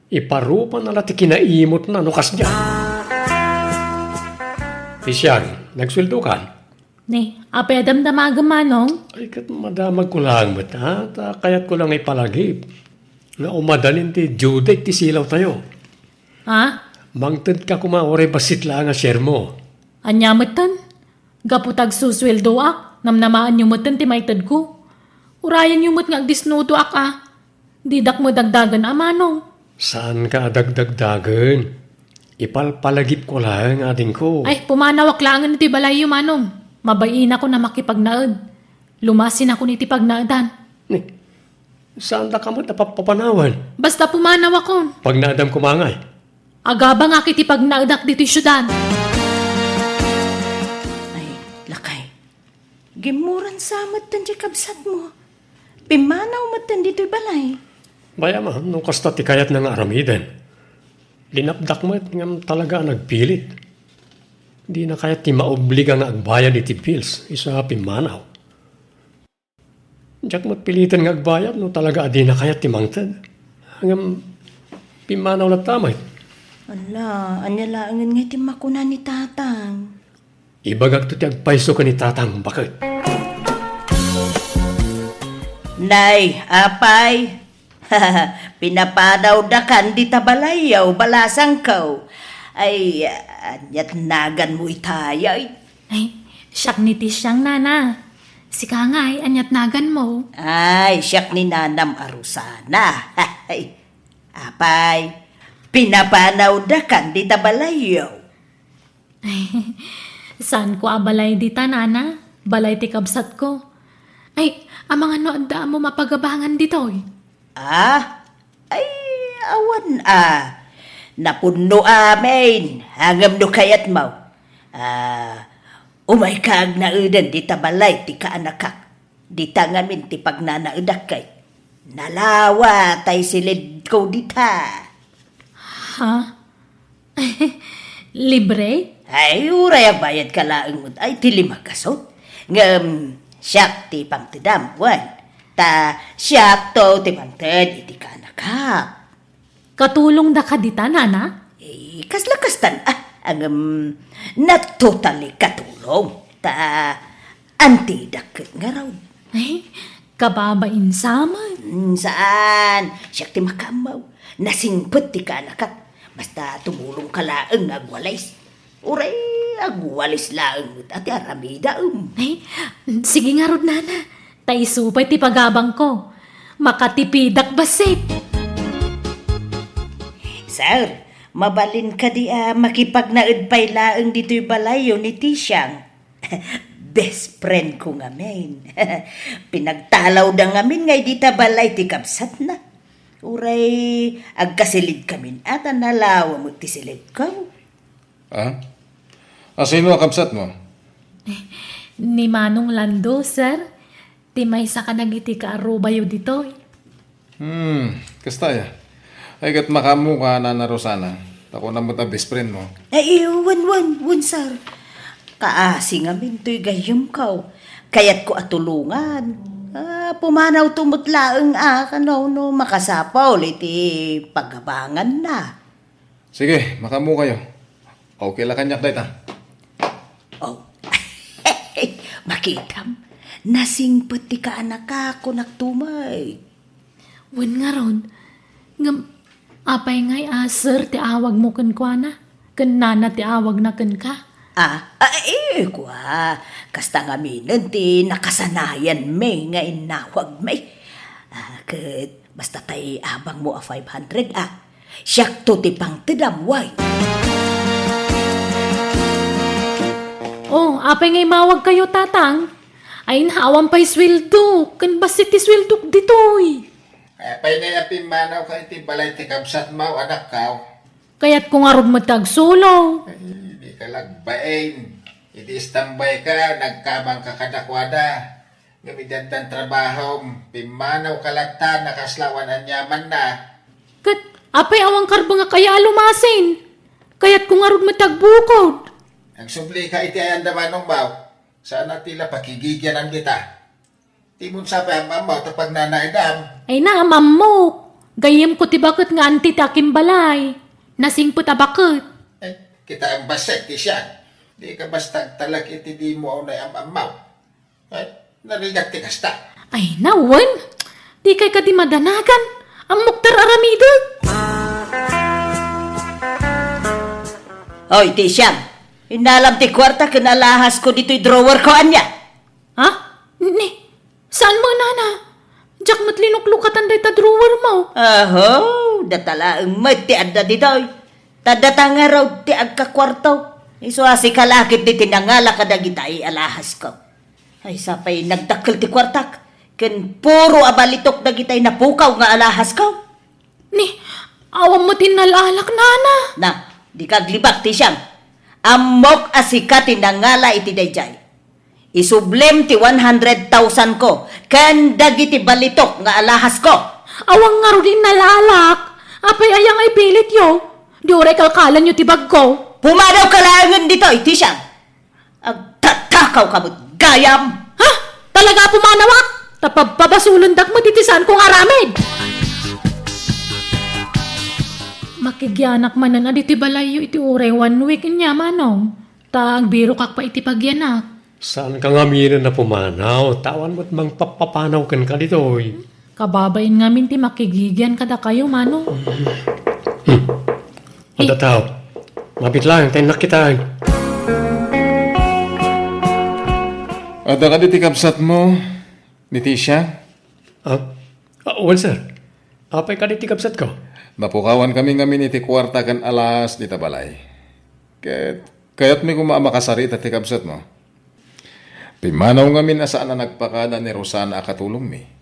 Iparupana la ti kinaimutna no kasdiay. Tisiang, nagsueldokan? Ne, apay a damdamagem, Manong? Ay, ket madamagko laeng met, ha? Ta kayatko la nga ipalagip nga umadanin ti due date ti silawtayo. Ha? Mangtedka koma uray bassit laeng a sharemo. Ania metten? Gapu ta agsusueldoak, namnamaenyo metten ti maitedko. Urayenyo met nga agdisnudoak a. Didak met dagdagen a, Manong. Saanka a dagdagdagen. Ipalpalagipko laeng, adingko. Ay, pumanawak laengen iti balayyo, Manong. Mabainakon a makipagnaed. Lumasinakon iti pagnaedan. Ni, saandaka met a papapanawen? Basta pumanawakon. Pagnaedam koma ngay? Agabangak iti pagnaedak ditoy siudad. Ay, lakay. Gimmuran sa metten diay kabsatmo. Pimmanaw metten ditoy balay. Bay-am a, no kasta ti kayatna nga aramiden. Linapdak met ngem talaga a nagpilit. Dina kayat ti maobliga nga agbayad iti bills, isu a pimmanaw. Diak met piliten nga agbayad no talaga a dina kayat ti mangted. Ngem pimmanaw latta met. Ala, ania laengen ngay ti makuna ni Tatang? Ibagakto ti agpayso ken ni Tatang, baket. Nay, apay, Pinapanawdakan dita balayyo, balasangko. Ay, ania't naganmo itay? Ay, siak ni Tisyang, nana. Sika ngay, ania't naganmo? Ay, siak ni nanam a Rosana. Ay, apay, pinapanawdakan dita balayyo? Saanko a balay dita, nana. Balay ti kabsatko. Ay, amangan no adda mo mapagabangan ditoy? Ah? Ay, awan a. Napunno amin. Ngem no kayatmo, ah, umayka agnaeden dita balay ti kaanakak. Dita ngamin ti pagnanaedak kay nalawa tay silidko dita. Ha? Libre? Ay, uray agbayadka laeng met ay ti lima gasut. Ngem, siak ti pangtedam, wen. Ta siakto ti pangted iti kaanakak. Katulongdaka dita, nana? Eh, kasla kastan, ah, ngem, not totally katulong. Ta, antidak ket ngarud. Ay, kababain sa met. Mm, saan? Siak ti makaammo. Nasingpet ti kaanakak. Basta tumulongka laeng nga agwalis. Uray agwalis laeng met a ti aramidaem. Ay, sige ngarud, nana. Ta isu pay ti pagabangko. Makatipidak bassit. Sir, mabalin kadi a makipagnaed pay laeng ditoy balayyo ni Tisyang? Best friend ko ngamin. Pinagtalawda ngamin nga idi ta balay ti kabsatna. Uray agkasilidkamin a ta nalawa met ti silidko. Ah? A, sino a kabsatmo? Ni Manong Lando, sir. Ti maysa kadagiti kaarubayo ditoy. Hmm, kasta aya. Ay, ket makaammoka, Nana Rosana. Ta kunam met a best friend mo. Ay, wen, wen, wen, sir. Kaasi ngamin toy gayyemko. Kayatko a tulongan. Ah, pumanawto met laeng a, kano no makasapul iti pagabanganna. Sige, makaammokayo. Okay la kaniak dayta. Oh. Makitam, nasingpet ti kaanakak, kunak tumay. Wen ngarud, ngem apay ngay a sir ti awagmo kenkuana, ken nana ti awagna kenka? Ah, ah, eh, kua, kasta ngaminen ti nakasanayanmi nga innawagmi. Ah, ket basta tay abangmo a five hundred, ah. Siakto ti pangtedam, way. Oh, apay nga imawagkayo, Tatang? Ay, awan pay sueldo. Ken bassit ti sueldok ditoy. Apay nga pimmanaw ka iti balay ti kabsatmo, anakko? Kayatko ngarud met ti agsulo. Ay, dika lagbain. Iti istambayka, nagkabangka kadakuada. Ngem idi addan trabahom, pimmanawka latta, nakasla awan aniamanna. Ket apay awan karbengak aya a lumasin? Kayatko ngarud met ti agbukod. Agsublika iti ayan da manongmo. Saan a ti la pakigigianan dita. Timon sa pay am-ammo ta pagnanaedam. Ay na, am-ammok. Gayyemko ti baket nga anti ti akimbalay. Nasingpet a baket. Ay, kita ang basek ti siya. Di ka basta agtalek iti di mo unay am-ammo. Ay, narigat ti kasta. Ay, nawen. Di kay kadi madanagan. Ammok ti ar-aramidek. Oy, ti siyam. Innalam ti kuarta ken alahas ko ditoy drawer ko, ania? Ha? Ni, saan mo, nana? Diak met linuklukatan dayta drawer mo. Aho, data laeng met ti adda ditoy. Ta data ngarud ti agkakuarto. Isu a sika la ket ti nangala kadagita ay alahas ko. Ay, sapay nagdakkel ti kuartak, ken puro a balitok dagitay napukaw nga alahas ko. Ni, awan met innal-alak, nana. Na, di ka aglibak, ti siyam. Ammok a sika ti nangala iti daydiay. Isublem ti one hundred thousand ko, ken dagiti balitok nga alahas ko. Awan ngarud innal-alak. Apay aya nga ipilityo? Di uray kalkalanyo ti bagko. Pumadaw ka laengen ditoy, ti siyam. Agtatakaw ka met gayam! Ha? Talaga a pumanawak? Ta pabpabasolendak met iti saanko nga aramid! Makigianak manen a ditoy balayyo iti uray one week ania, manong. Ta agbirokak pay iti pagianak. Saanka ngaminen a pumanaw, ta awan met mangpappapanaw kenka ditoy. Kababain ngamin ti makigigian kadakayo, Manong. Hmm. Adda tao. Mabit laeng ta innak kitaen. Adda kadi ti kabsatmo, ni Tisha? Ah? Ah, wen, sir. Apay kadi ti kabsatko? Napukawan kami ngamin iti kuarta ken alahas dita balay. Ket kayatmi koma a makasarita ti kabsatmo. Pimmanaw ngamin a saan a nagpakada ni Rosana a katulongmi.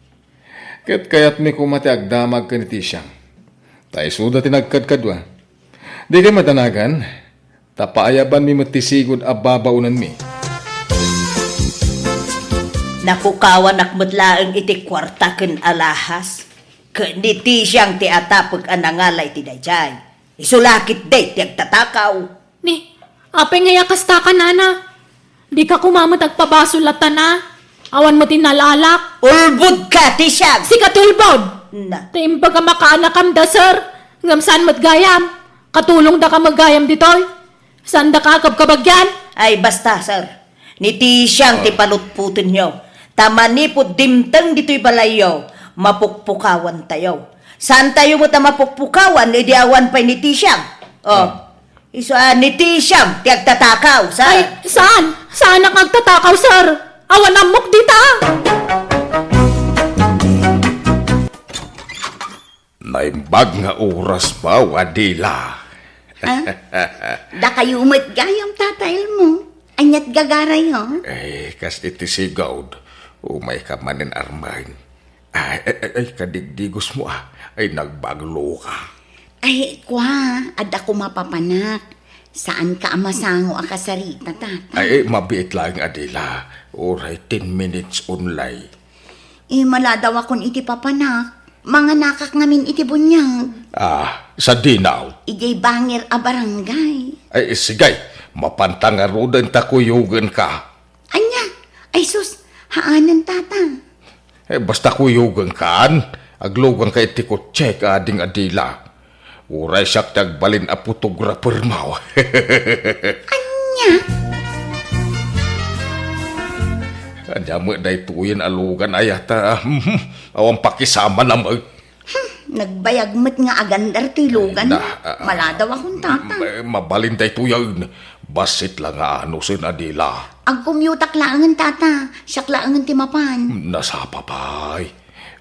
Ket kayatmi koma ti agdamag ken ni Tisiang. Ta isuda ti nagkadkadua. Dikay madanagan, ta paayabanmi met ti sigud a babaonanmi. Napukawanak met laeng iti kuarta ken alahas, ket ni Tisiang ti atapek a nangala iti daydiay. Isu la ketdi ti agtatakaw. Ni, apay ngay a kasta ka, nana? Dika koma met agpabasol latta, a? Awan met inal-alak. Ulbodka, Tisiang! Sika ti ulbod! Na. Ta imbag a makaanakam da, sir, ngem saan met gayam. Katulongdaka met gayam ditoy. Saandaka a kabkabagyan. Ay, basta, sir. Ni Tisiang ti Ah. palutpotenyo. Ta manipud dimteng ditoy balayyo, mapukpukawantayo. Saantayo met a mapukpukawan idi awan pay ni Tisiang. Oh. Ah. Isu a ni Tisiang ti agtatakaw, sir. Ay, saan? Saanak nga agtatakaw, sir? Awan ammok dita. Naimbag nga oras ba, Adela? Ha? Dakayo met gayam, Tata Elmo. Aniat gagarayo? Eh, kas iti sigud, umayka manen armen. Ay, ay, ay, ay, kadigdigos mo, ah. Ay, nagbaglo ka. Ay, kua, adda koma papanak. Saanka a masango a kasarita, Tata. Ay, eh, mabiit laeng, Adela. Uray ten minutes only. Eh, maladaw akon iti papanak. Manganakak ngamin iti buniag. Ah, sadino? Idiay bangir a barangay. Ay, sige. Mapanta ngaruden ta kuyogenka. Ania? Ay sus, haanen, Tata. Eh, basta kuyogenkan, agluganka iti kotsek, Ading Adela. Uray siak ti agbalin a photographer mo. Ania? Ania met daytoyen a lugan, ay, ta, awan pakisaman a met. Hmm, nagbayag met nga agandar toy lugan. Na, ah, Maladaw akon, Tata. Ma-, mabalin daytoyen. Bassit la nga anusen, Adela. Agkumyutak laengen, Tata. Siak laengen ti mapan. Nasapa pay.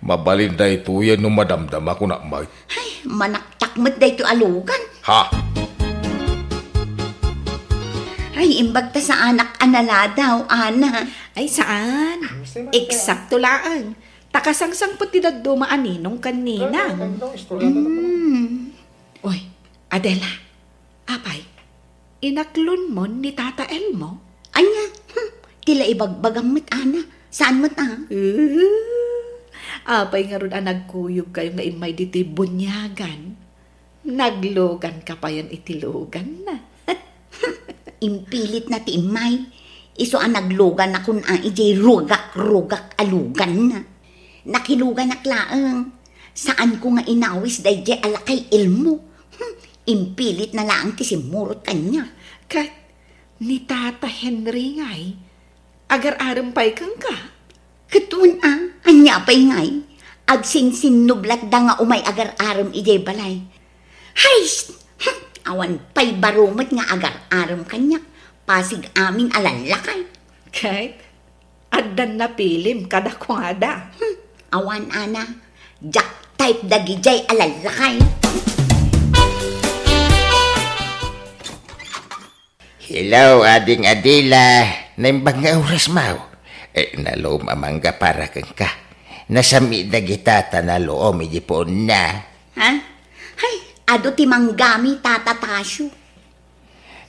Mabalin daytoyen no madamdama ko na met. Ay, manaktak met daytoy a lugan. Ha? Ay, imbag ta saanak a naladaw, Ana. Ay, saan? Eksakto laeng. Ta kasangsangpet ti dadduma a ninong ken ninang. Mm. Oy, Adela, apay, inaklonmon ni Tata Elmo? Ania? Hmm, ti la ibagbagam met, Ana. Saan met, ah? Uh, apay ngarud a nagkuyogkayo nga immay ditoy buniagan? Nagluganka payen iti luganna. Impilitna ti immay. Isu a nagluganakon a idiay rugak-rugak a luganna. Nakiluganak laeng. Saanko nga inawis daydiay a lakay Elmo. Hmm, impilitna laeng ti simmurot kaniak. Ket ni Tata Henry ngay, agar-arem pay kenka? Ket wen a, ania pay ngay? Agsinsinnublatda nga umay agar-arem idiay balay. Hay! Hmm, awan pay baro met nga agar-arem kaniak. Pasig amin a lallakay. Ket addan napilim kadakuada. Hmm, awan, Ana. Diak type dagidiay a lallakay. Hello, Ading Adela. Naimbag nga oras mo? Eh, naluom a mangga para kenka. Nasam-it dagita ta naluom iti puonna. Ha? Hay, adu ti manggami, Tata Tasio.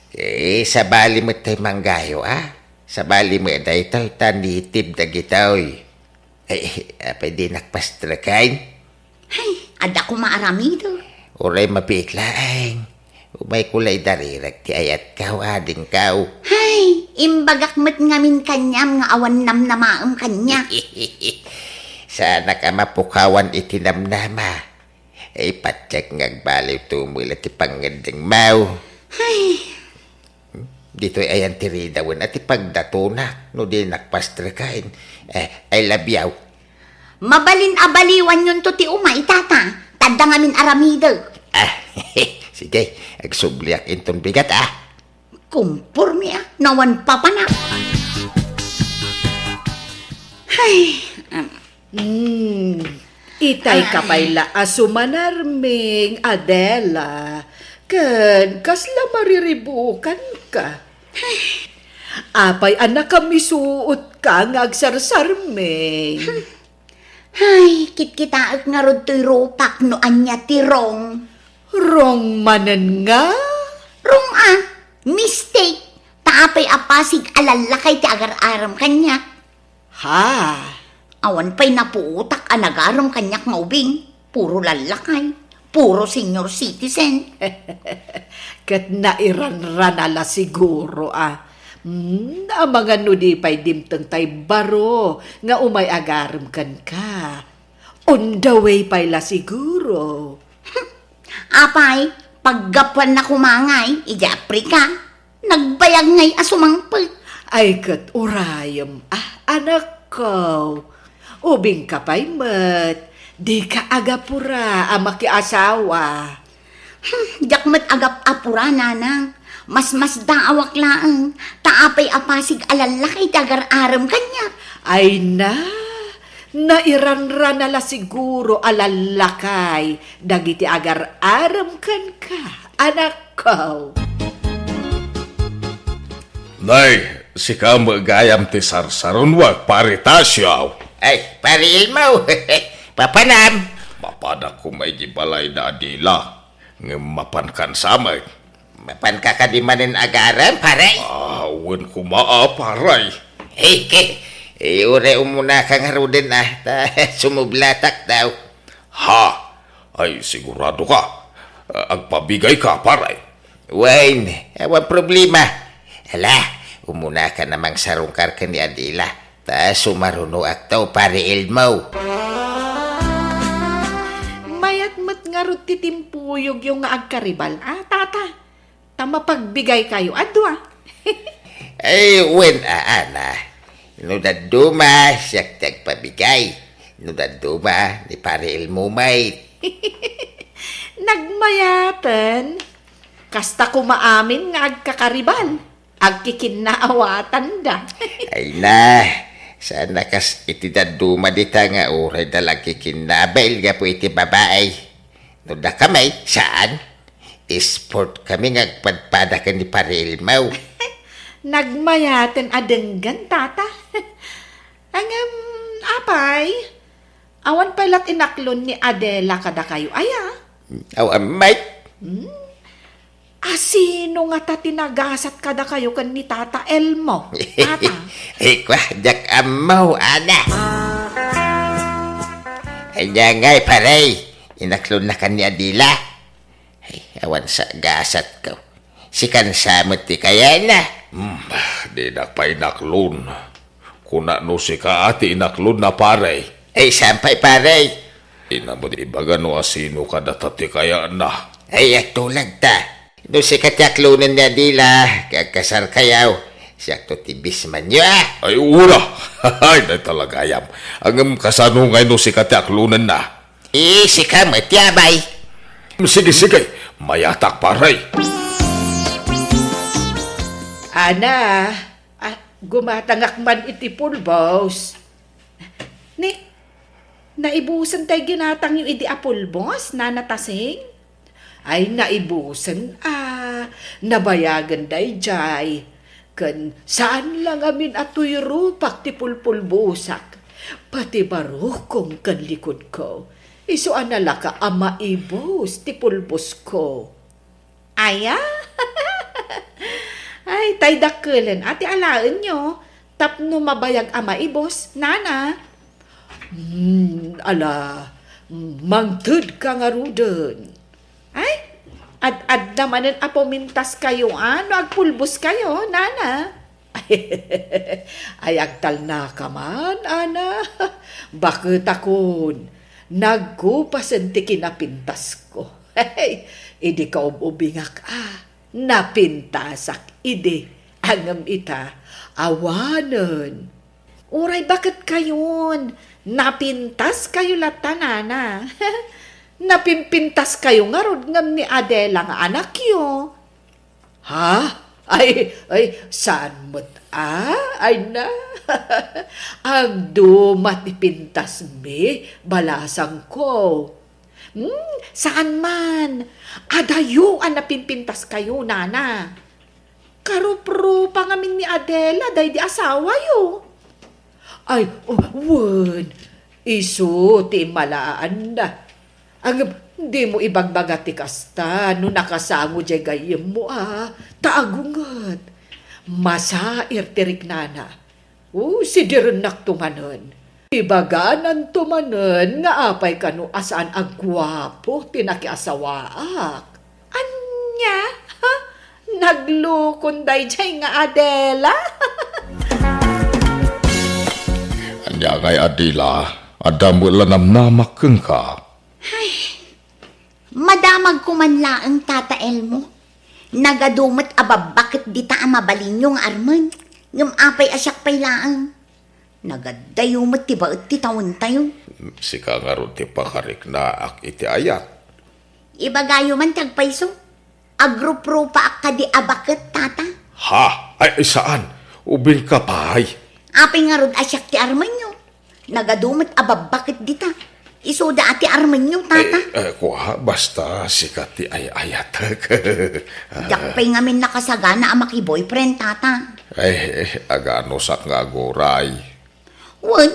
Eh, sabali met tay manggayo, ah. Sabali met daytoy ta native dagitoy. Eh, apay dinak pastreken? Hay, adda koma aramidek. Uray mabiit laeng. Umayko la idarirek ti ayatko, adingko. Hay, imbagak met ngamin kaniam nga awan namnamaem kaniak. Saanak a mapukawan iti namnama. Ay, patiek nga agbaliw tumula ti pangngeddengmo. Hay. Ditoy ayan ti ridawen a ti pagdatona no dinak pastreken. Eh, I love you. Mabalin a baliwanyonto ti umay, tata, ta adda ngamin aramidek. Ah, sige, agsubliak inton bigat, ah. Kumpormi, ah, nawan papanak. Hay, um, Hmm, itay ka pay la a sumanarming, Adela, ken kasla mariribukan ka. Apay a nakamisuot ka nga agsarsarming? Hay, kitkitaek ngarud toy rupak no ania ti wrong. Wrong manen nga? Wrong a, mistake. Ta apay a pasig a lallakay ti agar-arem kaniak. Ha? Awan pay napuotak a nagarem kaniak nga ubing. Puro lallakay. Puro senior citizen. Ket nairanrana la siguro a. Hmm, amangan no di pay dimteng tay baro nga umay agarem kenka. On the way pay la siguro. Apay, paggapuanna koma ngay, idiay Africa, nagbayag ngay a sumangpet. Ay, ket urayem, ah, anakko. Ubingka pay met, dika agapura a makiasawa. Hmm, diak met agap-apura, nanang. Masmasdaawak laeng, ta apay a pasig a lallakay ti agar-arem kaniak. Ay na, nairanrana la siguro a lallakay dagiti agar-arem kenka, anakko. Nay, sika met gayam ti sarsaronwak, Pari Tasio. Ay, Pari Elmo, papanam. Mapanak koma iti balay da Adela. Ngem mapankan sa met. Mapanka kadi manen agarem, pare? Ah, wen koma, ah, pare. Eh, ke, eh, uray umunaka ngaruden, ah, ta sumublatak daw. Ha? Ay, sigurado ka? Ah, agpabigay ka, pare? Wen, awan problema. Ala, umunaka na mangsarungkar ken ni Adela. Ta sumarunoakto, Pare Elmo. Mayat met ngarud ti timpuyogyo nga agkaribal, a, tata. Ta mapagbigaykayo a dua. Ay, wen, a, ana. No dadduma, siak ti agpabigay. No dadduma, ni Pare Elmo met. Nagmayaten. Kasta koma amin nga agkakaribal. Agkikinnaawatanda. Ay na, saan a kas iti dadduma dita nga uray da la agkikinnabil gapu iti babai. No dakami, saan? Sport kami nga agpadpada ken ni Pare Elmo. Nagmayaten a denggen, tata. Ngem, apay, awan pay la ti inaklon ni Adela kadakayo aya? Aw, met. Hmm? Asino ngata ti nagasat kadakayo ken ni Tata Elmo, tata? Ay, kua, diak ammo, ana. Ania ngay, pare, inaklonnakan ni Adela? Ay, awan sa gasatko. Sikan sa met ti kayana. Hmm, dinak pay inaklon. Kuna no sika a ti inaklonna, pare. Ay, saan pay, pare? Dina met ibaga no asino kadata ti kayana. Ay, agtulag ta. No sika ti aklonen ni Adela, ket agkasarkayo, siakto ti bismanyo, a? Ay, ura! Ay, dayta la gayam. Ngem kasano ngay no sika ti aklonenna? Eh, sika met ti abay. Sige, sige. Mayatak, pare. Ana, ah, gumatangak man iti pulbos. Ni, naibusen tay ginatangyo idi a pulbos, Nana Tasing? Ay, naibusen a, nabayagen daydiay. Ken saan la ngamin a tuyrupak ti pulpulbosak. Pati barukong ken likudko, isu a nalaka a maibus ti pulbosko. Aya? Ay, tay dakkelen a ti alaenyo tapno mabayag a maibus, nana. Hmm, ala, mangted ka ngaruden. Ay, ad-adda manen a pumintaskayo, a, no agpulboskayo, nana. Ay, agtalnaka man, ana. Baketakon, nagkupasen ti kinapintasko. Idi kaub-ubingak, a, napintasak idi, ngem ita, awanen. Uray baketkayon, Napintaskayo latta, nana. Napimpintaskayo ngarud ngem ni Adela nga anakyo. Ha? Ay, ay, saan met a? Ay na. Agduma ti pintasmi, balasangko. Hmm, saan man. Adayo a napimpintaskayo, nana. Karuprupa ngamin ni Adela daydi asawayo. Ay, oh, wen, isu ti immalaanna. Ngem, dimo ibagbaga ti kasta no nakasango diay gayyemmo a, ta agunget. Masair ti riknana. Oh, sidierennakto manen. Ibagananto manen nga apay kano a saan a guapo ti nakiasawaak. Ania? Ha? Naglukon daydiay nga Adela? Ania ngay, Adela? Adda met la namnamak kenka. Ay, madamagko man laeng, Tata Elmo. Nagadu met a babbaket dita a mabalinyo nga armen. Ngem apay a siak pay laeng? Nagaddayo met ti baet ti tawentayo. Sika ngarud ti pakariknaak iti ayat. Ibagayo man ti agpayso. Agruprupaak kadi a baket, Tata. Ha? Ay, ay, saan? Ubingka pay. Apay ngarud a siak ti armenyo? Nagadu met a babbaket dita. Isuda a ti armenyo, Tata. Eh, eh, kua, basta sika ti ay-ayatek. Diak pay ngamin nakasagana a maki-boyfriend, Tata. Ay, eh, aganusak nga aguray. Wen,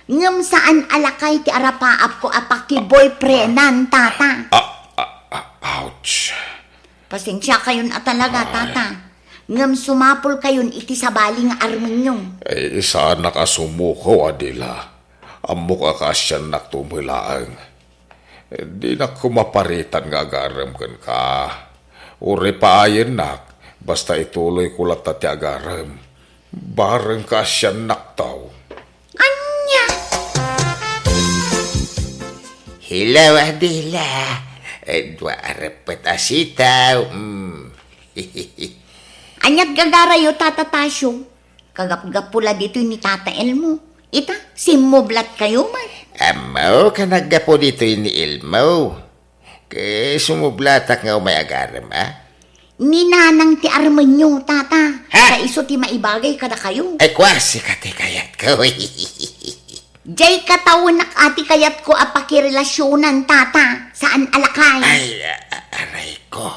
ngem saan a lakay ti arapaapko a paki-boyfriendan, Tata. Ah, ah, ah, ouch. Pasensiakayon a talaga, Ay. Tata. Ngem sumapulkayon iti sabali nga armenyo. Ay, saanak a sumuko, Adela. Ammok a kaasiannakto met laeng. Dinak koma paritan nga agarem kenka. Uray paayennak, basta ituloyko latta ti agarem. Bareng kaasiannakto. Ania? Hello, Adela. Eh, dua a reppet a sitaw. Mm. Ania't gagarayo, Tata Tasio? Kagapgapu la ditoy ni Tata Elmo. Ita, simmublatkayo man. Ammok a naggapu ditoy ni Elmo. Ket sumublatak nga umay agarem, a? Ni nanang ti armenyo, Tata. Ha? Ta isu ti maibagay kadakayo. Ay, kua, sika ti kayatko. Diay katawenak a ti kayatko a pakirelasionan, Tata. Saan a lakay? Ay, a-, aray ko.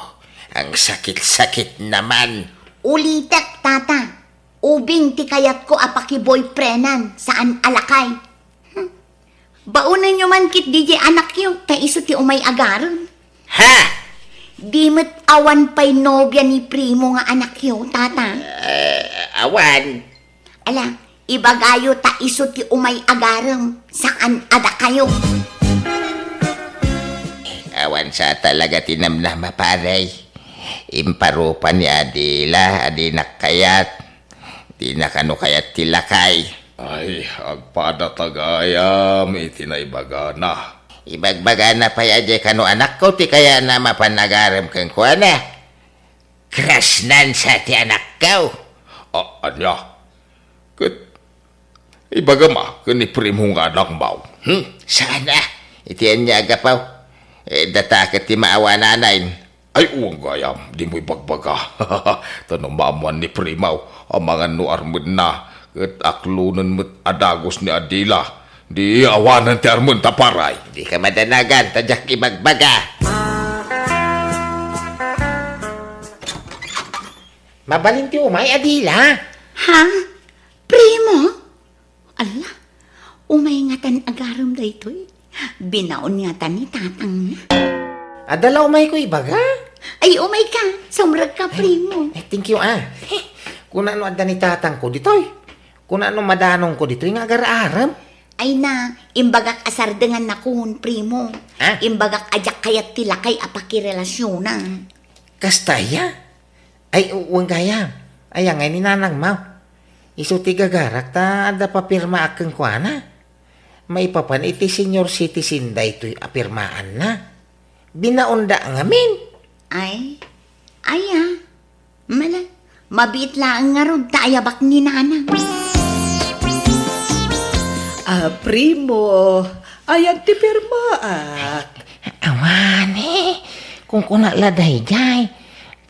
Ang sakit-sakit naman. Ulitek, Tata. Ubing ti kayatko a paki-boyfriendan, saan a lakay. Hmm. Baonenyo man ketdi diay anakyo, ta isu ti umay agarem. Ha? Di met awan pay nobia ni Primo nga anakyo, Tata. Eh, awan. Ala, ibagayo ta isu ti umay agarem, saan a dakayo. Awan sa talaga ti namnama, pare. Imparupa ni Adela a dinak kayat. Dina kano kayat ti lakay. Ay, agpada ta gayam iti naibagana. Ibagbagana pay a diay kano anakko ti kayatna a mapan agarem kenkuana. Krasnan sa ti anakko. A-, ania? Ket ibagam a ken ni Primo nga anakmo. Hmm? Saan a? Iti ania a gapu? Eh, data ket ti maawananay. Ay, wen gayam, dimo ibagbaga. Ta no maammuan ni Primo, amangan no armenna, ket aklonen met a dagus ni Adela, di awanen ti armenta, pare. Dika madanagan, ta diak ibagbaga. Mabalin ti umay, Adela? Ha? Primo? Ala, umay ngatan agarem daytoy. Binaon ngatan ni tatangna. Adda la umayko ibaga? Ay, umayka. Sumrekka, Primo. Ay, thank you, ah. Kuna no adda ni tatangko ditoy. Kuna no madanongko ditoy nga agar-arem. Ay na, imbagak a sardengannakon, Primo. Ah? Imbagak a diak kayat ti lakay a pakirelasionan. Kasta aya? Ay, wen gayam. Aya ngay ni nanangmo? Isu ti gagarak ta adda papirmaak kenkuana. Maipapan iti senior citizen daytoy a pirmaanna. Binaonda ngamin. Ay, aya. Mala, mabiit laeng ngarud ta ayabak ni nanang. Ah, primo, ayan ti pirmaak. Awane, kunkuna la daydiay.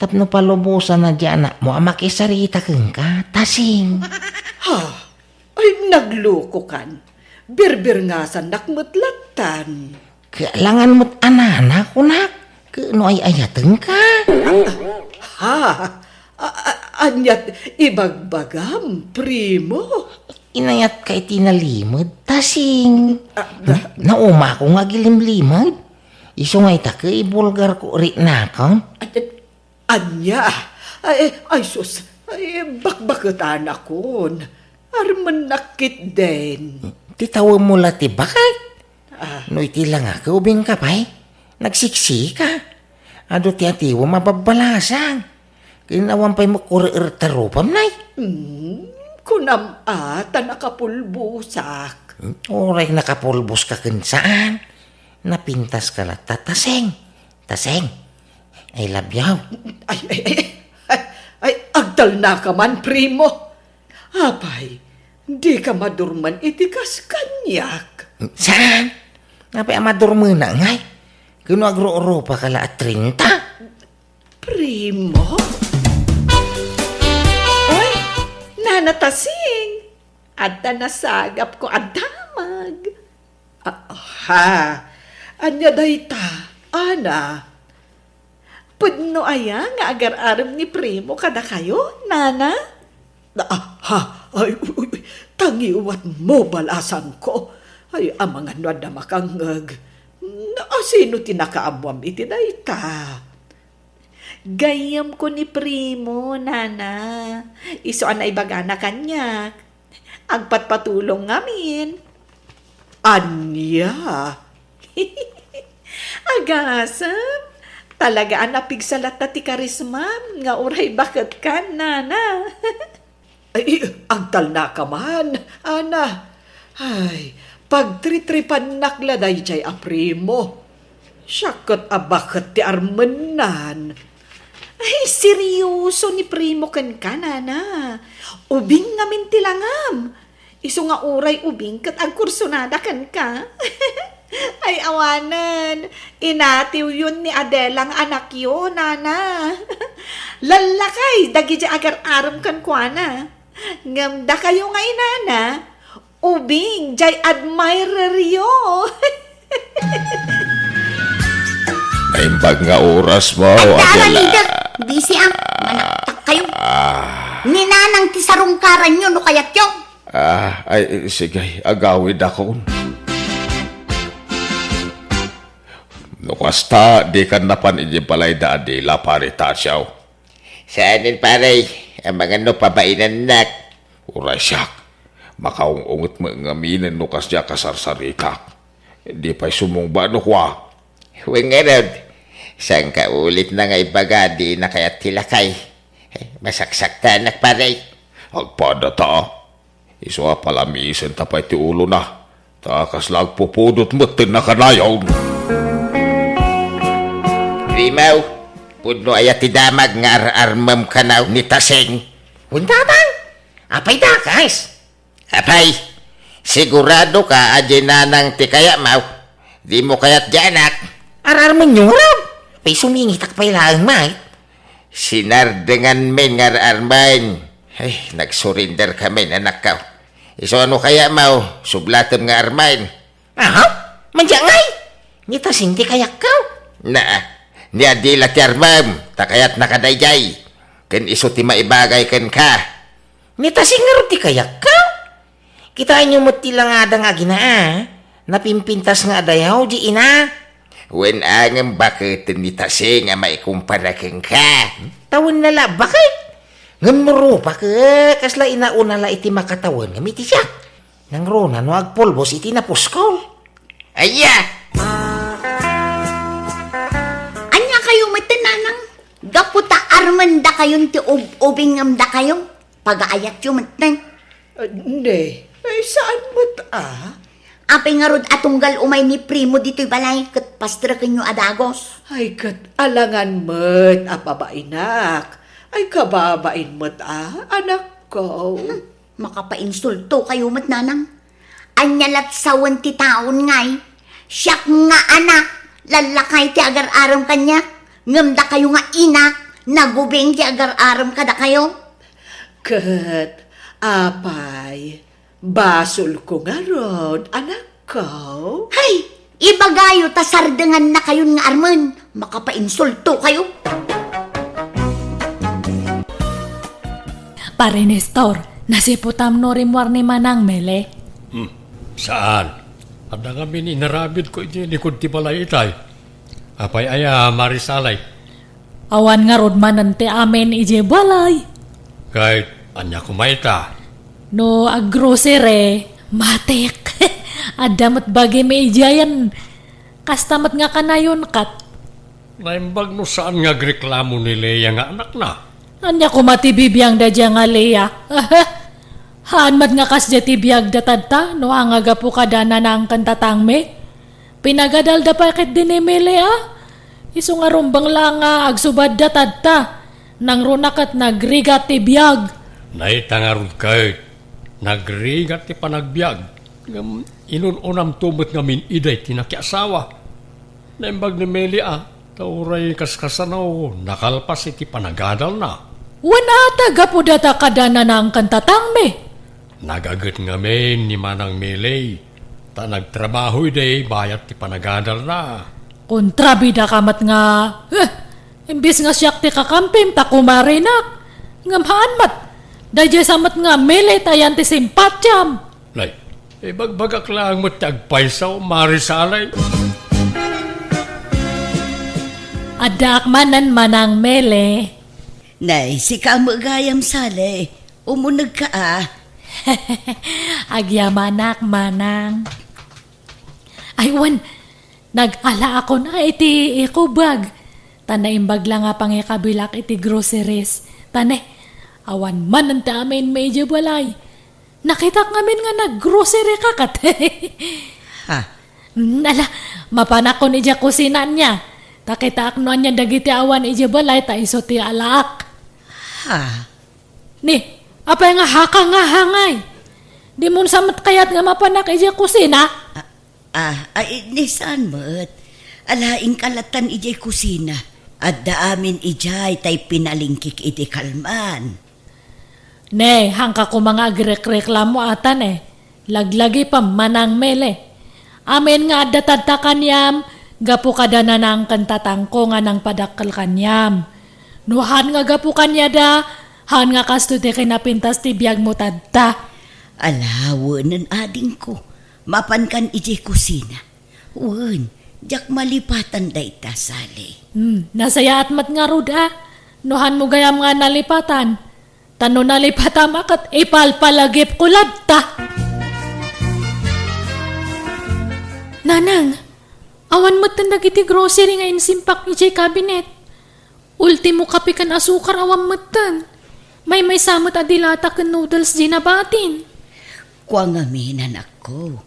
Tapno palubosan na di anakmo a makisarita kenka, Tasing. Ha? Ay, naglukokan. Birbirngasannak met lattan. Kailangan met a nana, kunak. Ket no ay-ayatenka. Ha? A-, a-, aniat ibagbagam, primo? Inayatka iti nalimed, Tasing. Ah, na-, naumaak nga agilimlimed. Isu nga ita ket ibulgarko riknakon. Ania? Ay, ay, sus. Ay, bakbaketanakon. Armennak ketdin. Ti tawemmo la ti baket. Ah. No iti langak, ubingka pay. Nagsiksika. Adu ti atiwem a babbalasang. Ken awan pay makuriir ta rupam, nay. Hmm, kunam a ta nakapulbosak. Hmm, uray nakapulboska ken saan. Napintaska latta, Tasing. Tasing, I love you. Ay, ay, ay, ay, ay, agtalnaka man, primo. Apay, dika madurman iti kas kaniak? Saan? Apay a madurmena ngay? Ken no agrurupaka la a treinta? Primo? Oy, Nana Tasing! Adda nasagapko a damag. Aha, ania dayta, Ana? Pudno aya nga agar-arem ni Primo kadakayo, Nana? Aha, ay, uy, uy, uy, tangiwatmo, balasangko. Ay, amangan no adda makangngeg. Asino ti nakaammoam iti dayta? Gayyemko ni Primo, Nana. Isu a naibagana kaniak. Agpatpatulong ngamin. Ania? Agasem, talaga a napigsa latta ti karismam nga uray baketkan, Nana. Ay, agtalnaka man, Ana. Ay, pagtritripannak la daydiay a Primo. Siak ket a baket ti armennan. Ay, serioso ni Primo kenka, Nana. Ubing ngamin ti langam. Isu nga uray ubing ket agkursunada kenka. Ay, awanen. Inatiwyon ni Adela nga anakyo, Nana. Lallakay dagiti agar-arem kenkuana. Ngem dakayo nga inana, ubing jay admireryo. Naimbag nga oras mo, Adela. Adda aramidek. Busy am. Manaktak kayo. Ah. Ni Nanang ti sarungkaranyo no kayatyo. Ah, ay, sige, agawidakon. No kasta, dikan napan idiay balay da Adela, Pare Tasyo. Saanen, pare, amangan no pabainannak. Uray siak, makaung-unget met ngaminen no kasdiay a kasarsaritak. Di pay sumungba no kua. Wen ngarud, saan ka ulit na nga ibaga di nakayat ti lakay? Masaksaktanak, pare. Agpada ta. Isu a palamiisenta pay ti ulona, ta kasla agpupudot metten a kanayon. Rimaw, pudno aya ti damag nga ar-armem kano ni Tasing? Wen, Tatang, apay dakas? Apay, sigurado ka a di Nanang ti kayatmo? Dimo kayat di anak? Ar-armenyo ngarud. Apay, sumingitak pay laeng, Mike. Sinardenganmin nga ar-armen. Ay, nag-surrender kamin, anakko. Isu a no kayatmo, sublatem nga armen. Aha? Mandiay ngay? Ni Tasing ti kayatko. Naa, ni Adela ti armem, ta kayatna kadaydiay. Ken isu ti maibagay kenka. Ni Tasing ngarud ti kayatko. Kitaenyo met ti langada nga aginaa. Napimpintas nga adayaw di ina. Wen, ngem baketen ni Tasing a maikumpara kenka? Tawenna la, baket. Ngem no rupak, kasla inauna la iti makatawen ngem iti siak. Nangruna no agpulbos iti napuskol. Aya! Ania kayo met, Nanang? Gapu ta armen dakayon ti ub-, ubing ngem dakayo? Pagaayatyo metten. Ah, ne, ay, saan met a? Apay ngarud a tunggal umay ni Primo ditoy balay ket pasterekenyo a dagos? Ay, ket alangan met a pabainak. Ay, kababain met a, anakko. Hmm, makapainsulto kayo met, Nanang. Ania lat sawen ti taon ngay? Siak nga anak, lallakay ti agar-arem kaniak, ngem dakayo nga ina, nagubing ti agar-arem kadakayo. Ket, apay, basolko ngarud, anakko? Hay, ibagayo ta sardengannakayon nga armen, makapainsultokayo. Pare Nestor, nasiputam no rimmuar ni Manang Mele? Hmm, saan? Adda ngamin inaramidko iti likud ti balay itay. Apay aya, Mare Salay? Awan ngarud manen ti amin idiay balay. Ket ania koma ita? No aggrocery, matik. Adda met bagim idiayen. Kasta met nga kanayon ket. Naimbag no saan nga agreklamo ni Lea nga anakna? Ania koma ti bibiangda dia nga Lea? Haan met nga kasdia ti biagda tatta, no haan nga gapu kada Nanang ken Tatangmi? Pinagadalda pay ketdi ni Mele, a? Isu nga rumbeng la nga agsubadda tatta. Nangruna ket nagrigat ti biag. Nay, ta ngarud ket nagrigat ti panagbiag. Ngem inun-unamto met ngamin idiay ti nakiasawa. Naimbag ni Mele, a, ta uray kaskasano, nakalpas iti panagadalna. Wen a ta gapu data kada Nanang ken Tatangmi? Nagaget ngamin ni Manang Mele, ta nagtrabaho idi bayat ti panagadalna. Kontrabida ka met nga, eh, imbes nga siak ti kakampim ta kumarinak. Ngem haan met, daydiay sa met nga Mele ta ayan ti simpatiam. Nay, ibagbagak laeng met ti agpayso, Mare Salay. Addaak manen, Manang Mele. Nay, sika met gayam, Salay. Umunegka a. Agyamanak, Manang. Ay, wen, nag-alaakon a iti eco bag. Ta naimbag la nga pangikabilak iti groceries. Ta ne, awan manen ti amin idiay balay. Nakitak ngamin nga naggrocery ka ket. Ha? Mm, ala, mapanakon idiay kusina ania. Ta kitaak no ania dagiti awan idiay balay ta isu ti alaak. Ha? Ni, apay nga haka nga hangay? Dimon sa met kayat nga mapanak idiay kusina? Ah, ah, ay, ni saan met? Ala, inka lattan idiay kusina. Adda amin idiay tay pinalingkik iti kalman. Ne, haanka koma nga agrekreklamo ata ne. Laglagipem, Manang Mele. Amin nga adda tatta kaniam, gapu kada Nanang ken Tatangko nga nangpadakkel kaniam. No haan nga gapu kaniada, haan nga kastoy ti kinapintas ti biagmo tatta. Ala, wenen adingko. Mapankan idiay kusina. Wen, diak malipatan dayta, Salay. Hmm, nasayaat met ngarud a. No haanmo gayam nga nalipatan. Ta no nalipatam a ket ipalpalagipko latta. Nanang, awan metten dagiti grocery nga insimpak idiay cabinet. Ultimo kape ken asukar awan metten. Maymaysa met a dilata ken noodles diay nabatin. Kua ngamin, anakko,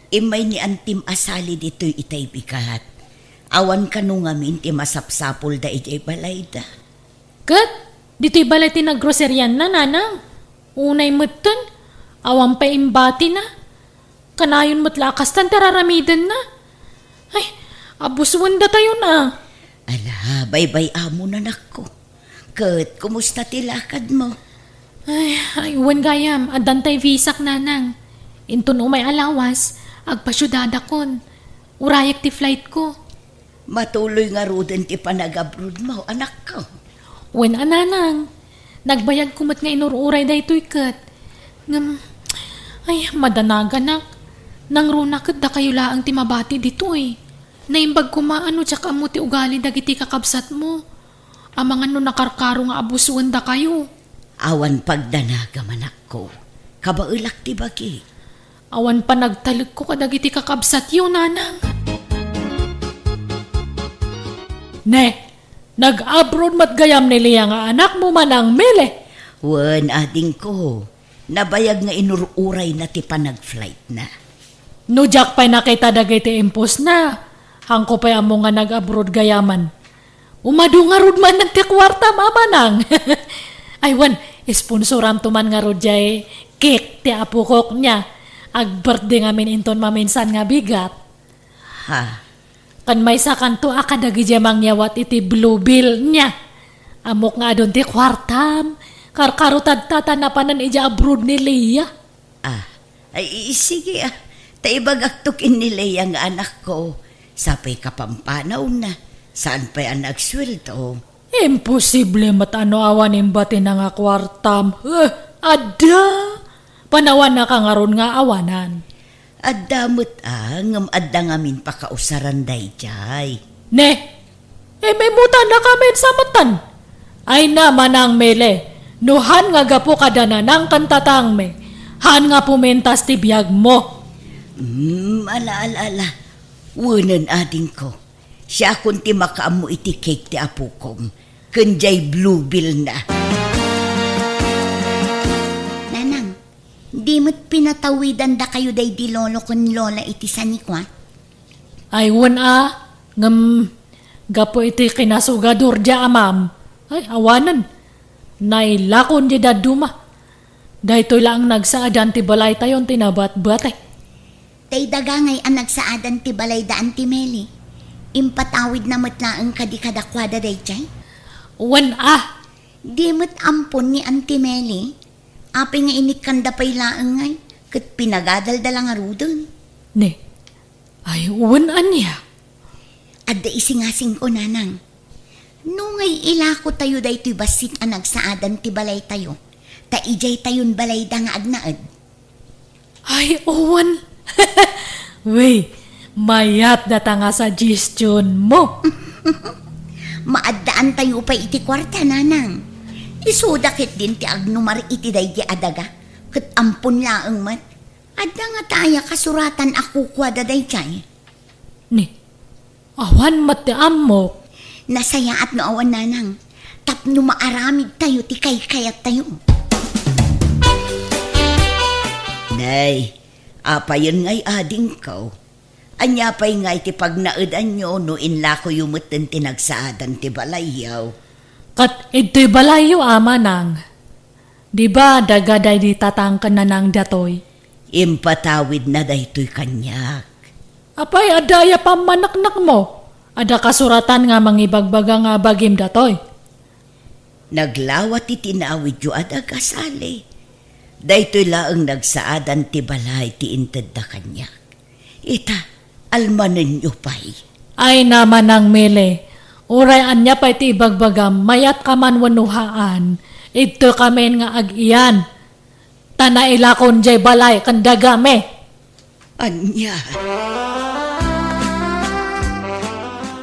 immay ni antim a Salay ditoy itay bigat. Awan kano ngamin ti masapsapulda idiay balayda. Ket ditoy balay ti naggroserianna, Nanang. Unay metten, awan pay imbatina. Kanayon met la a kastan ti ar-aramidenna. Ay, abusuen datayon a. Ala, baybay-amon, anakko. Ket kumusta ti lakadmo? Ay, ay, wen gayam, addan tay visak, Nanang. Inton umay a lawas, agpasiudadakon. Urayek ti flightko. Matuloy ngaruden ti panagabrodmo, anakko. Wen a, Nanang, nagbayagko met nga inur-uray daytoy ket. Ngem, ay, madanaganak. Nangruna ket dakayo laeng ti mabati ditoy. Naimbag koma a no diak ammo ti ugali dagiti kakabsatmo. Amangan no nakarkaro nga abusuen dakayo. Awan pagdanagam, anakko. Kabaelak ti bagi. Awan panagtalekko kadagiti kakabsatyo, Nanang. Ne, nag-abroad met gayam ni Lea nga anakmo, Manang Mele? Wen, adingko. Nabayag nga inur-urayna ti panag-flightna. No diak pay nakita dagiti impostna, haanko pay ammo nga nag-abroad gayaman. Umadu ngarud manen ti kuartam, Manang. Ay, wen, sponsoramto man ngarud diay cake ti apokok nia. Agbirthday ngamin inton maminsan nga bigat. Ha? Ken maysakanto a kadagiti mangyawat iti Blue Bill nia. Ammok nga adun ti kuartam. Karkarutadta ta napanen idiay abroad ni Lea. Ah, ay, i-, sige, ah. Ta ibagakto ken ni Lea nga anakko. Sapay kapampanawna. Saan pay a nagsueldo? Imposible met a no awan imbatina nga kuartam. Eh, adda! Panawanaka ngarud nga awanan. Adda met, ah, ngem adda ngamin pakausaran daydiay. Ne? Imimutannaka met sa metten. Ay na, Manang Mele, no han nga gapu kada nanang ken tatangmi, han nga pumintas ti biagmo. Hmm, ala, ala, ala. Wenen, adingko. Siakon ti makaammo iti cake ti apokom, ken diay Blue Bill na. Nanang, di met pinatawidandakayo daydi lolo ken lola iti sanikua? Ay, wen a, ngem gapu iti kinasugadur diay amam, ay, awanen. Nailakon diay dadduma. Daytoy laeng nagsaadan ti balaytayon ti nabatbati. Tay daga ngay a nagsaadan ti balayda, Auntie Meli. Impatawidna met laeng kadi kadakuada daydiay? Wen a. Di met ampon ni Auntie Meli. Apay nga inikkanda pay laeng ngay, ket pinagadalda la ngaruden. Ne, ay, wen ania? Adda isingasingko, Nanang. No ngay ilakotayo daytoy bassit a nagsaadan ti balaytayo, ta idiaytayon balayda nga agnaed. Ay, wen. Wey, mayat data nga suggestion mo. Maaddaantayo pay iti kuarta, Nanang. Isuda ketdin ti agnumar iti daydi a daga, ket ampon laeng met. Adda ngata aya kasuratan a kukuada daydiay? Ni, awan met ti ammok. Nasayaat no awan, Nanang, tapno maaramidtayo ti kaykayattayo. Nay, apayen ngay adingko? Ania pay ngay ti pagnaedanyo no inlakoyo metten ti nagsaadan ti balayyo? Ket idtoy balayyo, Manang. Di ba daga daydi tatang ken nanang datoy? Impatawidna daytoy kaniak. Apay, adda aya pammaneknekmo? Adda kasuratan nga mangibagbaga nga bagim datoy? Naglawa ti tinawidyo a daga, Sally. Daytoy laeng nagsaadan ti balay ti intedda kaniak. Ita, almanenyo pay. Ay na, Manang Mele, uray ania pay ti ibagbagam, mayat ka man wenno haan, idtoy kamin nga ag-iyan. Ta nailakon diay balay ken dagami. Ania?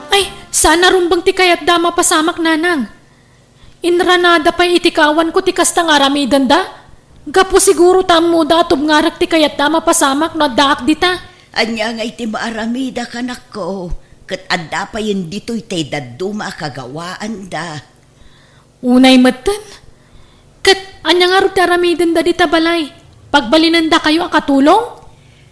Ay, saan a rumbeng ti kayatda a mapasamak, Nanang. Inranada pay iti kaawanko ti kasta nga aramidenda. Gapu siguro ta ammoda a tubngarek ti kayatda a mapasamak no addaak dita. Ania ngay ti maaramida, anakko? Ket adda payen ditoy tay dadduma a kagawaanda. Unay metten. Ket ania ngarud ti aramidenda dita balay? Pagbalinendakayo a katulong?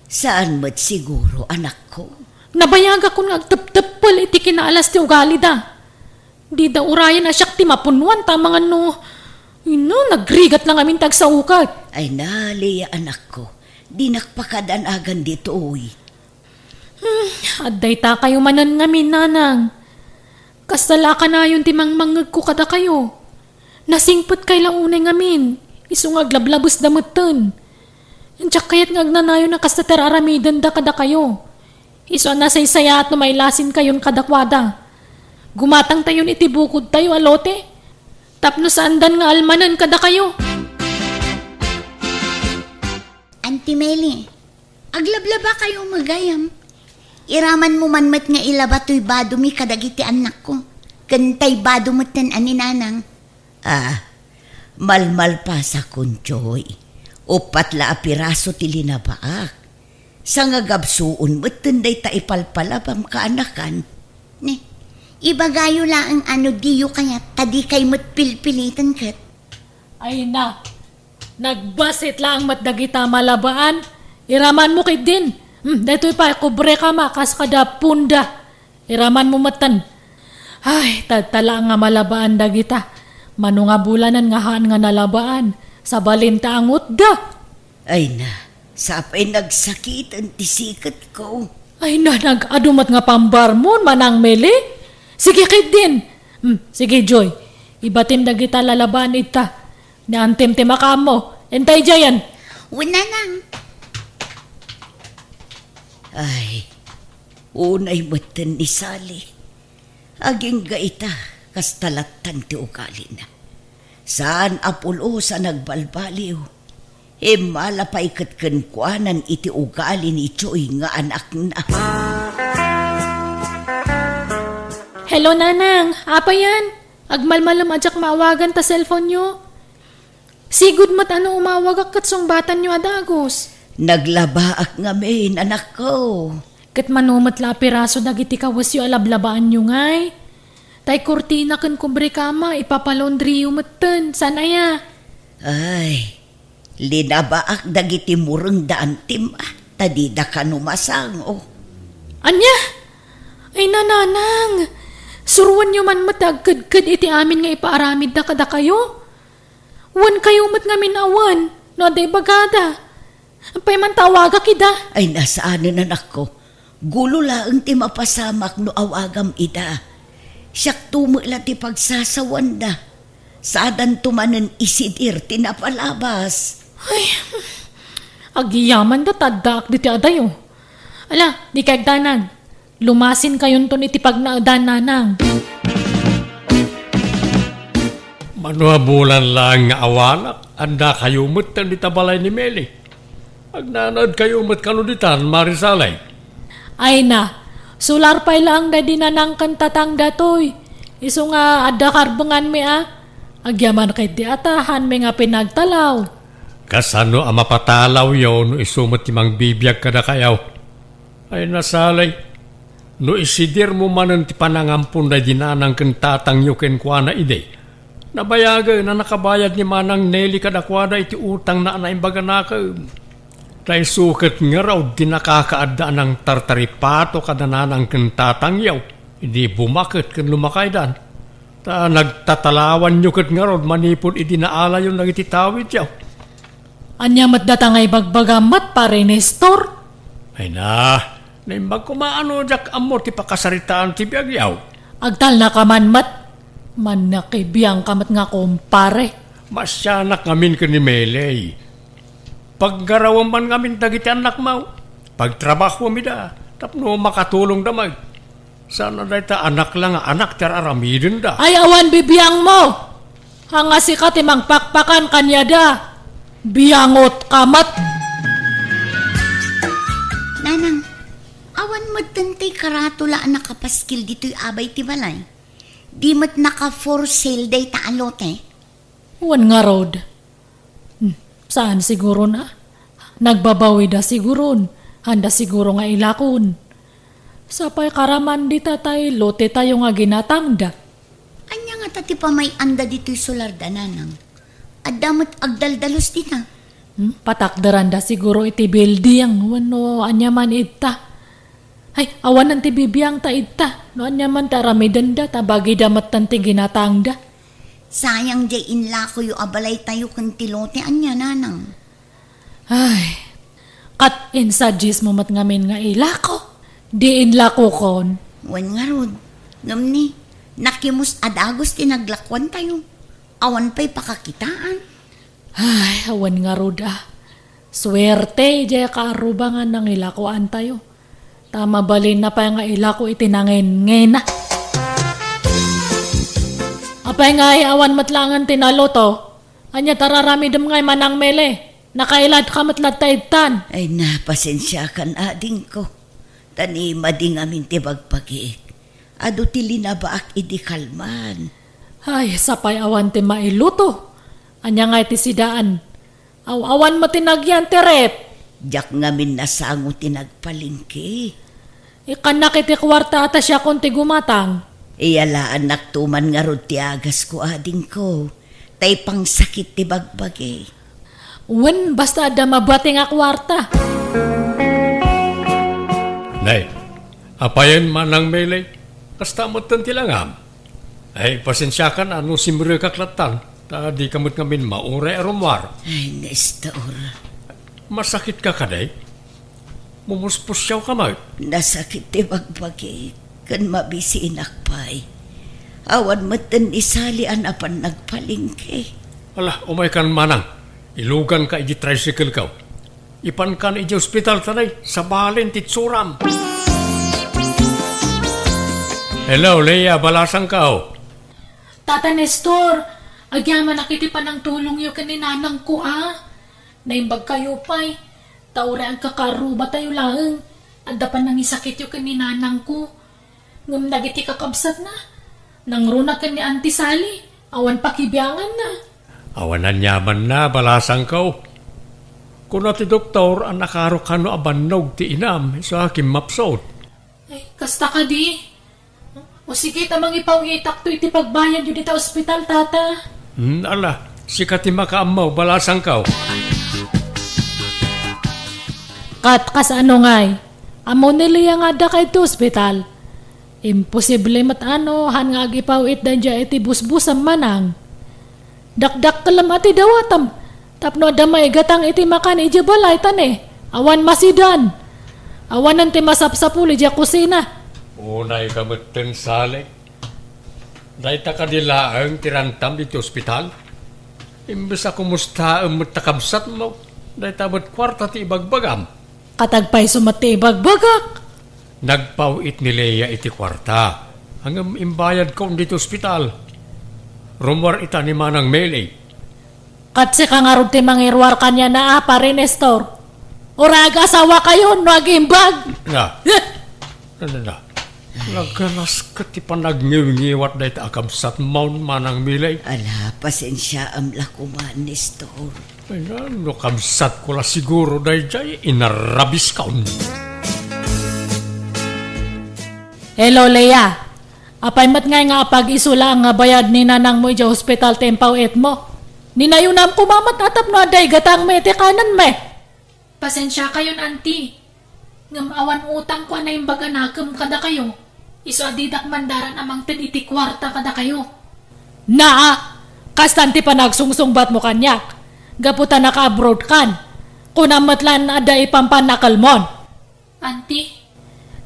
Saan met siguro, anakko. Nabayagakon nga agtepteppel iti kinaalas ti ugalida. Dida urayen a siak ti mapunnoan ta amangan no, ino, nagrigat la ngamin ti agsaoka. Ay na, Lea, anakko, dinak pakadan-agan ditoy. Hmm, adda itakayo manen ngamin, Nanang. Kasta la a kanayon ti mangmangngegko kadakayo. Nasingpetkay la unay ngamin, isu nga aglablabesda metten. Diak kayat nga agnanayon a kasta ti ar-aramidenda kadakayo. Isu a nasaysayaat no mailasinkayon kadakuada. Gumatangtayon iti bukodtayo a lote, tapno saandan nga almanen kadakayo. Auntie Meli, aglablabakayo met gayam. Iramanmo man met nga ilaba toy badomi kadagiti annakko, ken tay bado metten a ni Nanang. Ah, malmalpasakon, Joy. Uppat la a piraso ti linabaak. Sangagabsuon metten dayta ipalpalabam, kaanakan. Ne, ibagayo laeng a no diyo kayat, ta dikay met pilpiliten ket. Ay na, nagbassit laeng met dagita malabaan. Iramanmo ketdin. Hmm, daytoy pay, kubreka ma, kas kada punda. Iramanmo metten. Ay, tadta laeng nga malabaan dagita. Mano nga bulanen nga haan nga nalabaan, sabalin ta angutda. Ay na, Sapay nagsakiten ti siketko. Ay, nanang, adu met nga pambarmon, Manang Meli. Sige, ketdin. Hmm, sige, Joy. Ibatim dagita lalabaan ita. Ni Antem ti makaammo. Entay diayen. Wen, nanang. Ay, unay metten ni Sally. Agingga ita, kasta lattan ti ugalina. Saan a pulos a nagbalbaliw. Immala pay ket kenkuanan iti ugali ni Joy nga anakna. Hello, Nanang. Apay yan? Agmalmalem a diak maawagan ta cellphone-yo. Sigud met a no umawagak ket sungbatanyo a dagus. Naglabaak ngamin, anakko. Ket mano met la a piraso dagiti kawesyo a lablabaanyo ngay? Tay kurtina ken kubrekama, ipapalaundriyo metten, saan aya? Ay, linabaak dagiti mureng da Antem, ah, ta dida kano masango. Ania? Ay, nanang, suroenyo man met ti agkedked iti amin nga ipaaramidda kadakayo. Wen kayo met ngamin awan, no adda ibagada. Apay man ta awagak ida? Ay, nasaanen, anakko. Gulo laeng ti mapasamak no awagam ida. Siakto met la ti pagsasawanda. Saadanto manen isidir ti napalabas. Ay, agyamanda ta addaak ditoy adayo. Ala, di kayagdanan. Lumasin kayonton iti pagnaedan, nanang. Mano a bulan laeng nga awanak, adda kayo met dita balay ni Meli. Agnanaed kayo met kano ditan, Mari Sally? Ay na, sular pay laeng daydi nanang ken tatang datoy. Isu nga adda karbenganmi a. Agyaman ketdi a ta haanmi nga pinagtalaw. Kasano a mapatalawyo no isu met ti mangbibiag kadakayo? Ay na, Sally, no isidirmo manen ti panangampon daydi nanang ken tatangyo kenkuana idi, nabayagen a nakabayad ni Manang Nelly kadakuada iti utangna a naimbag a nakem. Ta isu ket ngarud ti nakakaadda a nangtartaripato kada nanang ken tatangyo idi bumaket ken lumakaydan. Ta nagtatalawanyo ket ngarud manipud idi naalayon dagiti tawidyo. Ania met data nga ibagbagam met, Pare Nestor? Ay na, naimbag koma a no diak ammo ti pakasaritaan ti biagyo. Agtalnaka man met. Mannakibiangka met nga kumpare. Maasianak ngamin ken ni Meley. Paggarawem man ngamin dagiti annakmo. Pagtrabahoem ida tapno makatulongda met. Saan a dayta anak la nga anak ti ar-aramidenda. Ay, awan bibiangmo! Anga sika ti mangpakpakan kaniada. Biangotka met! Nanang, awan metten ti karatula a nakapaskil ditoy abay ti balay. Di met naka-for sale dayta a lote? Wen ngarud. Hmm, saan siguron a? Nagbabawida siguron. Haanda siguro nga ilakon. Sapay karaman dita tay lotetayo nga ginatangda. Ania ngata ti pamay-anda ditoy solarda, nanang? Adda met agdaldalus dita. Hmm, patakderanda siguro iti building wenno ania man ita. Ay, awanen ti bibiangta ita. No ania man ti aramidenda, ta bagida metten ti ginatangda. Sayang diay inlakoyo a balaytayo ken ti lote, ania, nanang? Ay, kat insuggesmo met ngamin nga ilako. Di inlakokon. Wen ngarud, ngem ni, nakimus a dagus ti naglakuantayo. Awan pay pakakitaan. Ay, awan ngarud a. Suerte, diay kaarruba nga nangilakoantayo. Ta mabalinna pay nga ilako iti nangengena. Apay ngay, awan met laengen ti naluto? Ania ti ar-aramidem ngay, Manang Mele? Nakailadka met latta ittan. Ay, napasensiakan, adingko. Ta ni madi ngamin ti bagbagik. Adu ti linabaak idi kalman. Ay, sapay awan ti mailuto. Ania ngay ti sidaan? Aw-awan met ti nagyan ti ref. Diak ngamin nasango ti nagpalengke. Ikkannak iti kuarta a ta siakon ti gumatang. Iyalaannakto man ngarud ti agasko, adingko. Tay pangsakit ti bagbagi. Wen, basta adda mabati nga kuarta. Nay, apayen, Manang Mele, kasta metten ti langam. Ay, pasensiakan a no simrekak lattan, ta dika met ngamin mauray a rummuar. Ay, Nestor. Masakitka kadi? Mumuspusiawka met? Nasakit ti bagbagik, ken mabisinak pay. Awan metten ni Sally a napan nagpalengke. Ala, umaykan manang. Iluganka iti tricycle-ko. Ipankan iti ospital ta nay, sabalen ti itsuram. Hello, Leia, balasangko. Tata Nestor, agyamanak iti panangtulongyo ken ni nanangko, a. Naimbagkayo pay, ta uray agkakaarrubatayo laeng, adda panangisakityo ken ni nanangko. Ngem dagiti kakabsatna, nangruna ken ni Auntie Sally, awan pakibianganna. Awan aniamanna, balasangko. Kuna ti doktor a nakaro kano a bannog ti inam, isu a kimmapsut. Ay, kasta kadi? O sige, ta mangipaw-itakto iti pagbayadyo dita ospital, tata. Hmm, ala, sika ti makaammo, balasangko. Kat kasano ngay? Ammo ni Leia nga adda ka iti ospital? Imposible met ano, han nga agipaw-it daydiay iti busbusam manang. Dakdakkelem a ti dawatam, tapno adda maigatang iti makan idiay balay ta ne, awan masidan. Awanen ti masapsapul idiay kusina. Unayka metten, Sally. Dayta kadi laeng ti rantam iti ospital? Imbes a kumustaem met ta kabsatmo, dayta met kuarta ti ibagbagam. Kat agpayso met ti ibagbagak. Nagpaw-it ni Leia iti kuarta. Ngem imbayadkon ditoy ospital. Rummuar ita ni Manang Meli. Kat sika ngarud ti mangiruar kaniana, a, Pare Nestor. Uray agasawakayon no agimbag. Na. Na, na, na. Naganas ket ti panagngewngewat dayta a kabsatmon, Manang Meli. Ala, pasensiaam la koma, Nestor. Ay, no, no kabsatko la siguro daydiay, inarrabiskon. Hello, Leia. Apay met ngay nga apag-isu laeng nga bayad ni nanangmo idiay ospital ti impaw-itmo? Ninayunam koma met a tapno adda igatangmi iti kanenmi. Pasensiakayon, Auntie. Ngem awan utangko a naimbag a nakem kadakayo, isu a didak mandaran a mangted iti kuarta kadakayo. Naa, kastan ti panagsungsungbatmo kaniak, gapu ta naka-abroad kan. Kunam met laeng adda ipampannakelmon. Auntie?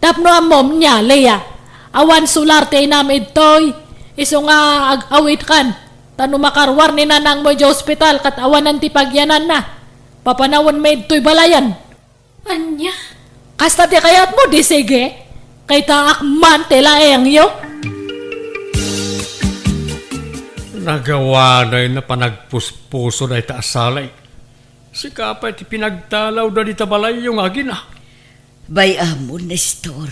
Tapno ammom, nia, Leia, awan solar ti inam idtoy, isu nga ag-awid kan, ta no makaruar ni nanangmo idiay ospital ket awanen ti pagyananna, papanawenmi idtoy balayen. Ania? Kasta ti kayatmo, di sige. Kaytaak man ti laengyo. Nagawanay na panagpuspuso dayta a Sally. Sika pay ti pinagtalawda dita balayyo nga agina. Bay-am, Nestor.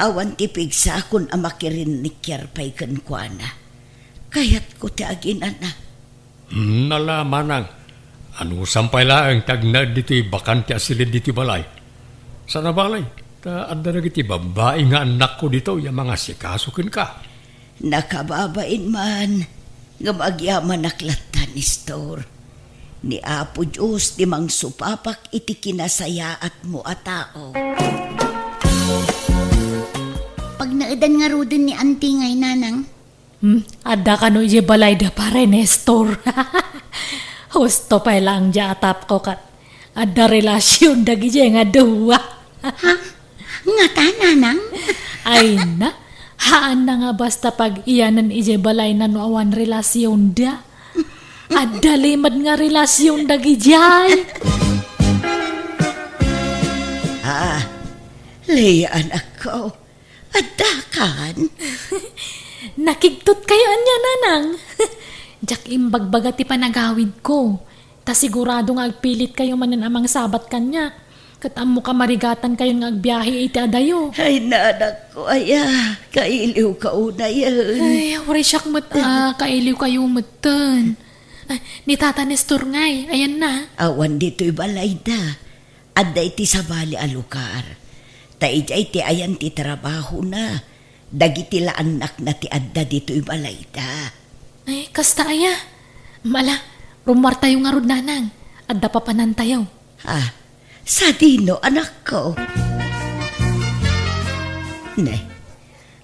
Awan ti pigsakon a makirinnikiar pay kenkuana. Kayatko ti aginana. Hmm, ala, manang. Anusam pay laeng ti agnaed ditoy bakante a silid ditoy balay. Sana balay, ta adda dagiti babbai nga annakko ditoy a mangasikaso kenka. Nakababain man, ngem agyamanak latta, Nestor. Ni Apo Dios ti mangsupapak iti kinasayaatmo a tao. Pagnaedan ngaruden ni Auntie ngay, Nanang? Hmm, adda kano idiay balayda, Pare Nestor? Husto pay laeng diay atapko ket adda relasion dagidiay nga dua. Ha? Ngata, Nanang? Ay na, haanna nga basta pag-iyanen idiay balayna no awan relasionda. Adda limed nga relasion dagidiay. Ah, Leia, anakko, addakan? Nakigtot kayo ania, Nanang? Diak imbagbaga ti panagawidko. Ta sigurado nga agpilit kayo manen a mangsabat kaniak, ket ammo kamarigatan kayon nga agbiahe iti adayo. Ay, nanakko, aya, kailiwka unayen. Ay, uray siak met, ah, kailiw kayo metten. Ay, ni Tata Nestor ngay, ayanna? Awan ditoy balayda. Adda iti sabali a lugar. Ta idiay ti ayan ti trabahona. Dagiti la annakna ti adda ditoy balayda. Ay, kasta aya? Mala, rummuartayo ngarud, Nanang. Adda papanantayo. Ah, sadino, anakko? Ne,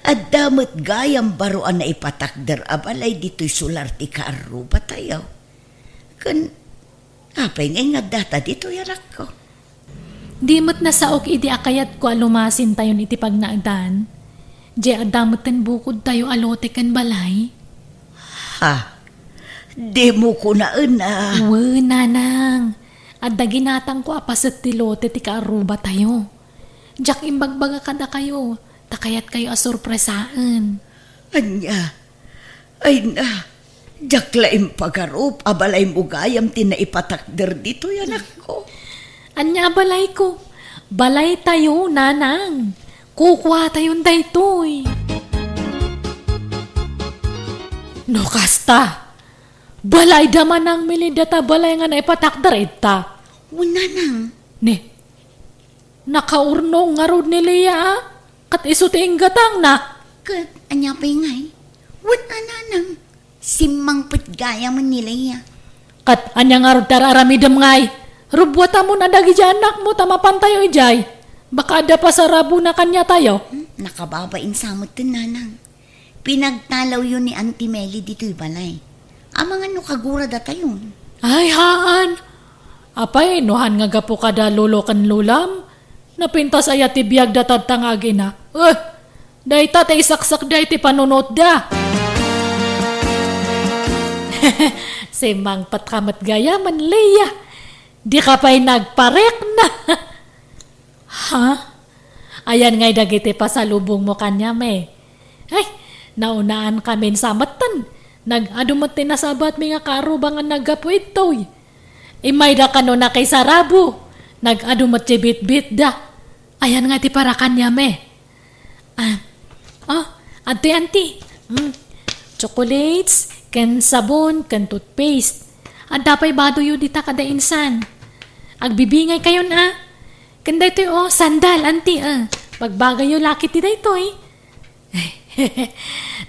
adda met gayam baro a naipatakder a balay ditoy solar ti kaarrubatayo. Ken Apay nga ingaddata ditoy, anakko? Di met nasaok idi a kayatko a lumasintayon iti pagnaedan. Diay adda metten bukodtayo a lote ken balay. Ha? Dimo kunaen a? Wen, nanang. Adda ginatangko a paset ti lote ti kaarrubatayo. Diak imbagbaga kadakayo, ta kayatkayo a sorpresaen. Ania? Ay na, diak la impagarup a balaymo gayam ti naipatakder ditoy, anakko. Ania a balayko? Balaytayo, nanang. Kukuatayon daytoy. No kasta, balayda, Manang Mele, dayta balay nga naipatakder ita. Wen, nanang. Ne, nakaurnong ngarud ni Lea, a? Ket isu ti inggatangna. Ket ania pay ngay? Wen a, nanang, simmangpet gayamen ni Lea. Ket ania ngarud ti ar-aramidem ngay? Rubbuatamon a dagiti annakmo ta mapantayo idiay. Baka adda pasarabona kaniatayo. Hmm, nakababain sa metten, nanang. Pinagtalawyo ni Auntie Meli ditoy balay. Amangan no kaguradatayon. Ay, haan. Apay, no han nga gapu kada lolo ken lolam? Napintas aya ti biagda tadta nga agina? Eh, dayta ti isaksak da iti panunotda. Simmangpetka met gayamen, Lea. Dika pay nagparikna. Ha? Ayan ngay dagiti pasalubongmo kaniam, eh. Ay, naunaankamin sa metten. Nag-adu met ti nasabatmi nga kaarruba nga naggapu ditoy. Immayda kano nakisarabo. Nag-adu met ti bitbitda. Ayan nga ti para kaniam, eh. Ah, oh, adtoy, Auntie. Mm. Chocolates, ken sabon, ken toothpaste. Adda pay badoyo dita kada insan. Agbibingaykayon, a. Ken daytoy, oh, sandal, Auntie, a. Bagbagayyo la ketdi daytoy.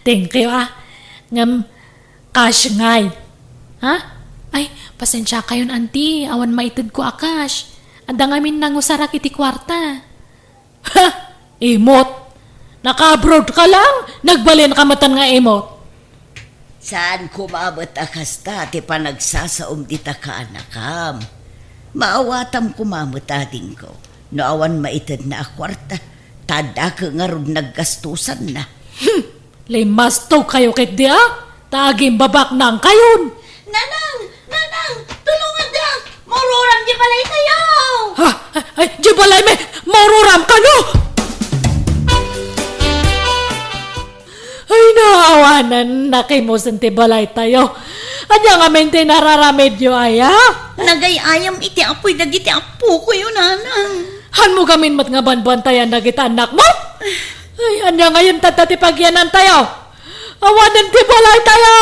Thank you, a. Ngem, cash ngay. Ha? Ay, pasensiakayon, Auntie. Awan maitedko a cash. Adda ngamin nangusarak iti kuarta. Ha! Imot! Naka-abroad ka lang, nagbalinka metten nga imot. Saan koma met a kasta ti panagsasaom dita kaanakam. Maawatam koma met, adingko, no awan maitedna a kuarta, ta addaka ngarud naggastosanna. Hmm! Limmastogkayo ketdi, a? Ta agimbabaknangkayon! Nanang! Nanang! Tulongandak! Maururam di balaytayo! Ha? Ay, di balaymi! Maururam kano! Ay, naawanan, nakimusen ti balaytayo. Ania ngamin ti nararamidyo, aya? Nagay-ayam iti apuy dagiti appokoyo, nanang. Hanmo gamin met nga banbantayan dagiti annakmo? Ay, ania ngamin tatta ti pagyanantayo? Awanen ti balaytayo!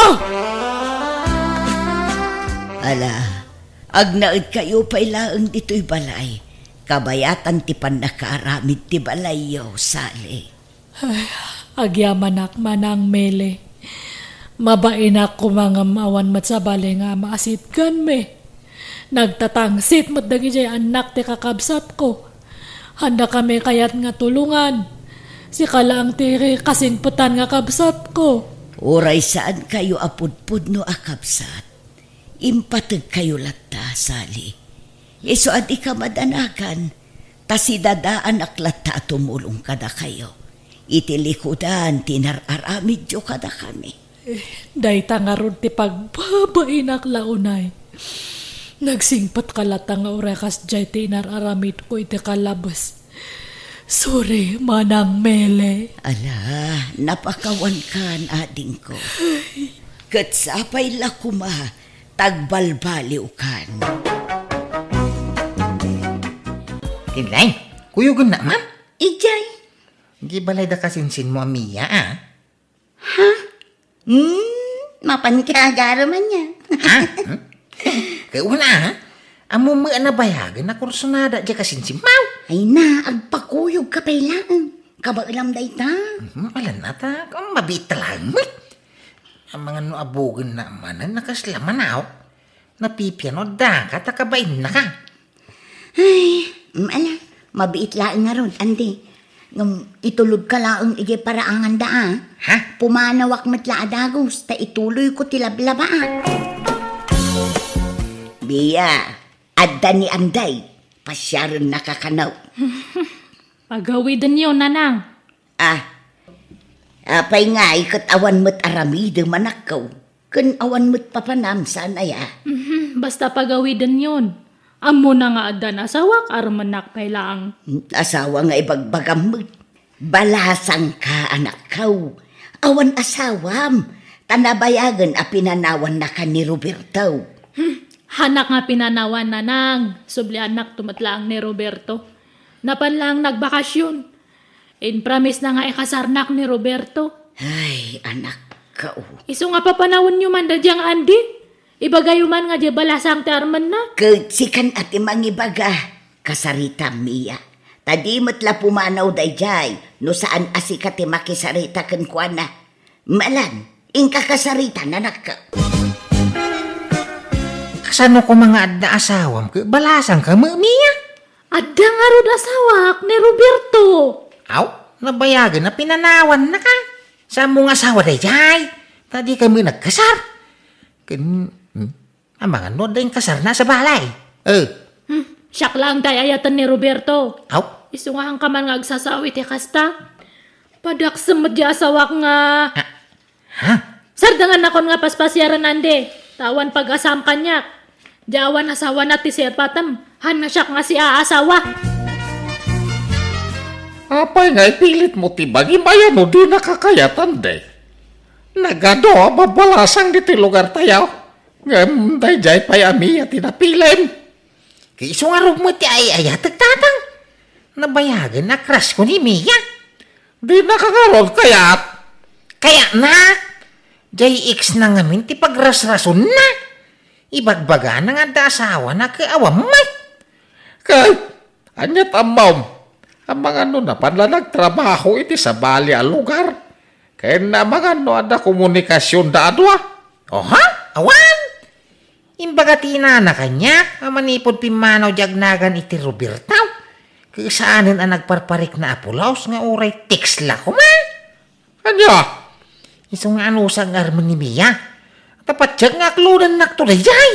Ala, agnaedkayo pay laeng ditoy balay. Kabayatan ti pannakaaramid ti balayyo, Sally. Ay, agyamanak, Manang Mele. Mabainak koma ngem awan met sabali nga maasitganmi. Nagtatangsit met dagiti annak ti kakabsatko. Haandakami kayat nga tulongan. Sika laeng ti kasingpetan nga kabsatko. Uray saankayo a pudpudno a kabsat, impategkayo latta, Sally. Isu a dika madanagan, ta sidadaanak latta a tumulong kadakayo iti likudan ti inar-aramidyo kadakami. Eh, dayta ngarud ti pagbabainak la unay. Nagsingpetka latta nga uray kasdiay ti inar-aramidko iti kalabes. Sorry, Manang Mele. Ala, napakawankan, adingko. Ket sapay la koma, tagbalbaliwkan. Tinlay, kuyogennak man? Idiay. Di balay da kasinsinmo a Mia, a? Ha? Hmm, mapan ka agarem ania. Ha? Hmm? Kay una, ha? Ammom met a nabayagen a kursunada diay kasinsinmo. Ay na, agpakuyogka pay laeng. Kabaelam dayta. Hmm, alanna ta, mabiit ta laeng met. Amangan no abugennak manen a kasla manaw. Napipiano daka ta kabaennaka. Ay, mm, ala, mabiit laeng ngarud, andi. Ngem itulodka laeng idiay paraanganda, a. Ha? Pumanawak met la a dagus, ta ituloyko ti lablabaak. Mia, adda ni Anday. Pasiarennaka kano. Pagawidenyo, nanang. Ah, apay ngay ket awan met aramidem, anakko? Ken awan met papanam, saan aya? Mhm, basta pagawidenyon. Ammona nga addan asawak, armennak pay laeng. Asawa nga ibagbagam met. Balasangka, anakko. Awan asawam, ta nabayagen a pinanawannaka ni Roberto. Hmm, hanak nga pinanawan, nanang. Subliannakto met laeng ni Roberto. Napan laeng nagbakasyon. Impromisena nga ikasarnak ni Roberto. Ay, anakko. Isu nga papanawenyo man daydiay nga Andy. Ibagayo man nga diay balasang ti armenna. Ket sikan a ti mangibaga, kasaritam, Mia. Ta di met la pumanaw daydiay no saan a sika ti makisarita kenkuana. Malan, inka kasaritan, anakko. Kasano koma nga adda asawam ket balasangka met, Mia? Adda ngarud asawak ni Roberto. Aw, nabayagen a pinanawannaka. Saanmo nga asawa daydiay? Ta dika met nagkasar. Ken, hmm, amangan no adda inkasarna a sabali. Eh. Hmm, siak laeng ti ay-ayaten ni Roberto. Aw? Isu nga haanka man nga agsasao iti kasta. Padaksem met diay asawak nga. Ha? Ha? Sardengannakon nga paspasiaren, Andy, ta awan pag-asaam kaniak. Diay awan asawana ti sipatem, haan nga siak nga siaasawa. Apay nga ipilitmo ti bagim aya no dinaka kayat, Andy? Nagadu a babalasang ditoy lugartayo. Ngem daydiay pay a Mia ti napilim. Ket isu ngarud met ti ay-ayatek, tatang. Nabayagen a crush ko ni Mia. Dinaka ngarud kayat? Kayatna. Diay ex na ngamin ti pagrasrasonna. Ibagbagana nga adda asawana ket awan met. Ket ania ti ammom? Amangan no napan la nagtrabaho iti sabali a lugar. Ken amangan no adda komunikasionda a dua. Oha? Awan. Imbaga ti inana kaniak a manipud pimmanaw diay agnagan iti Roberto, ket saanen a nagparparikna a pulos nga uray text la koma. Ania? Isu nga anusag nga armen ni Mia. Ta patiek nga aklodennakto daydiay.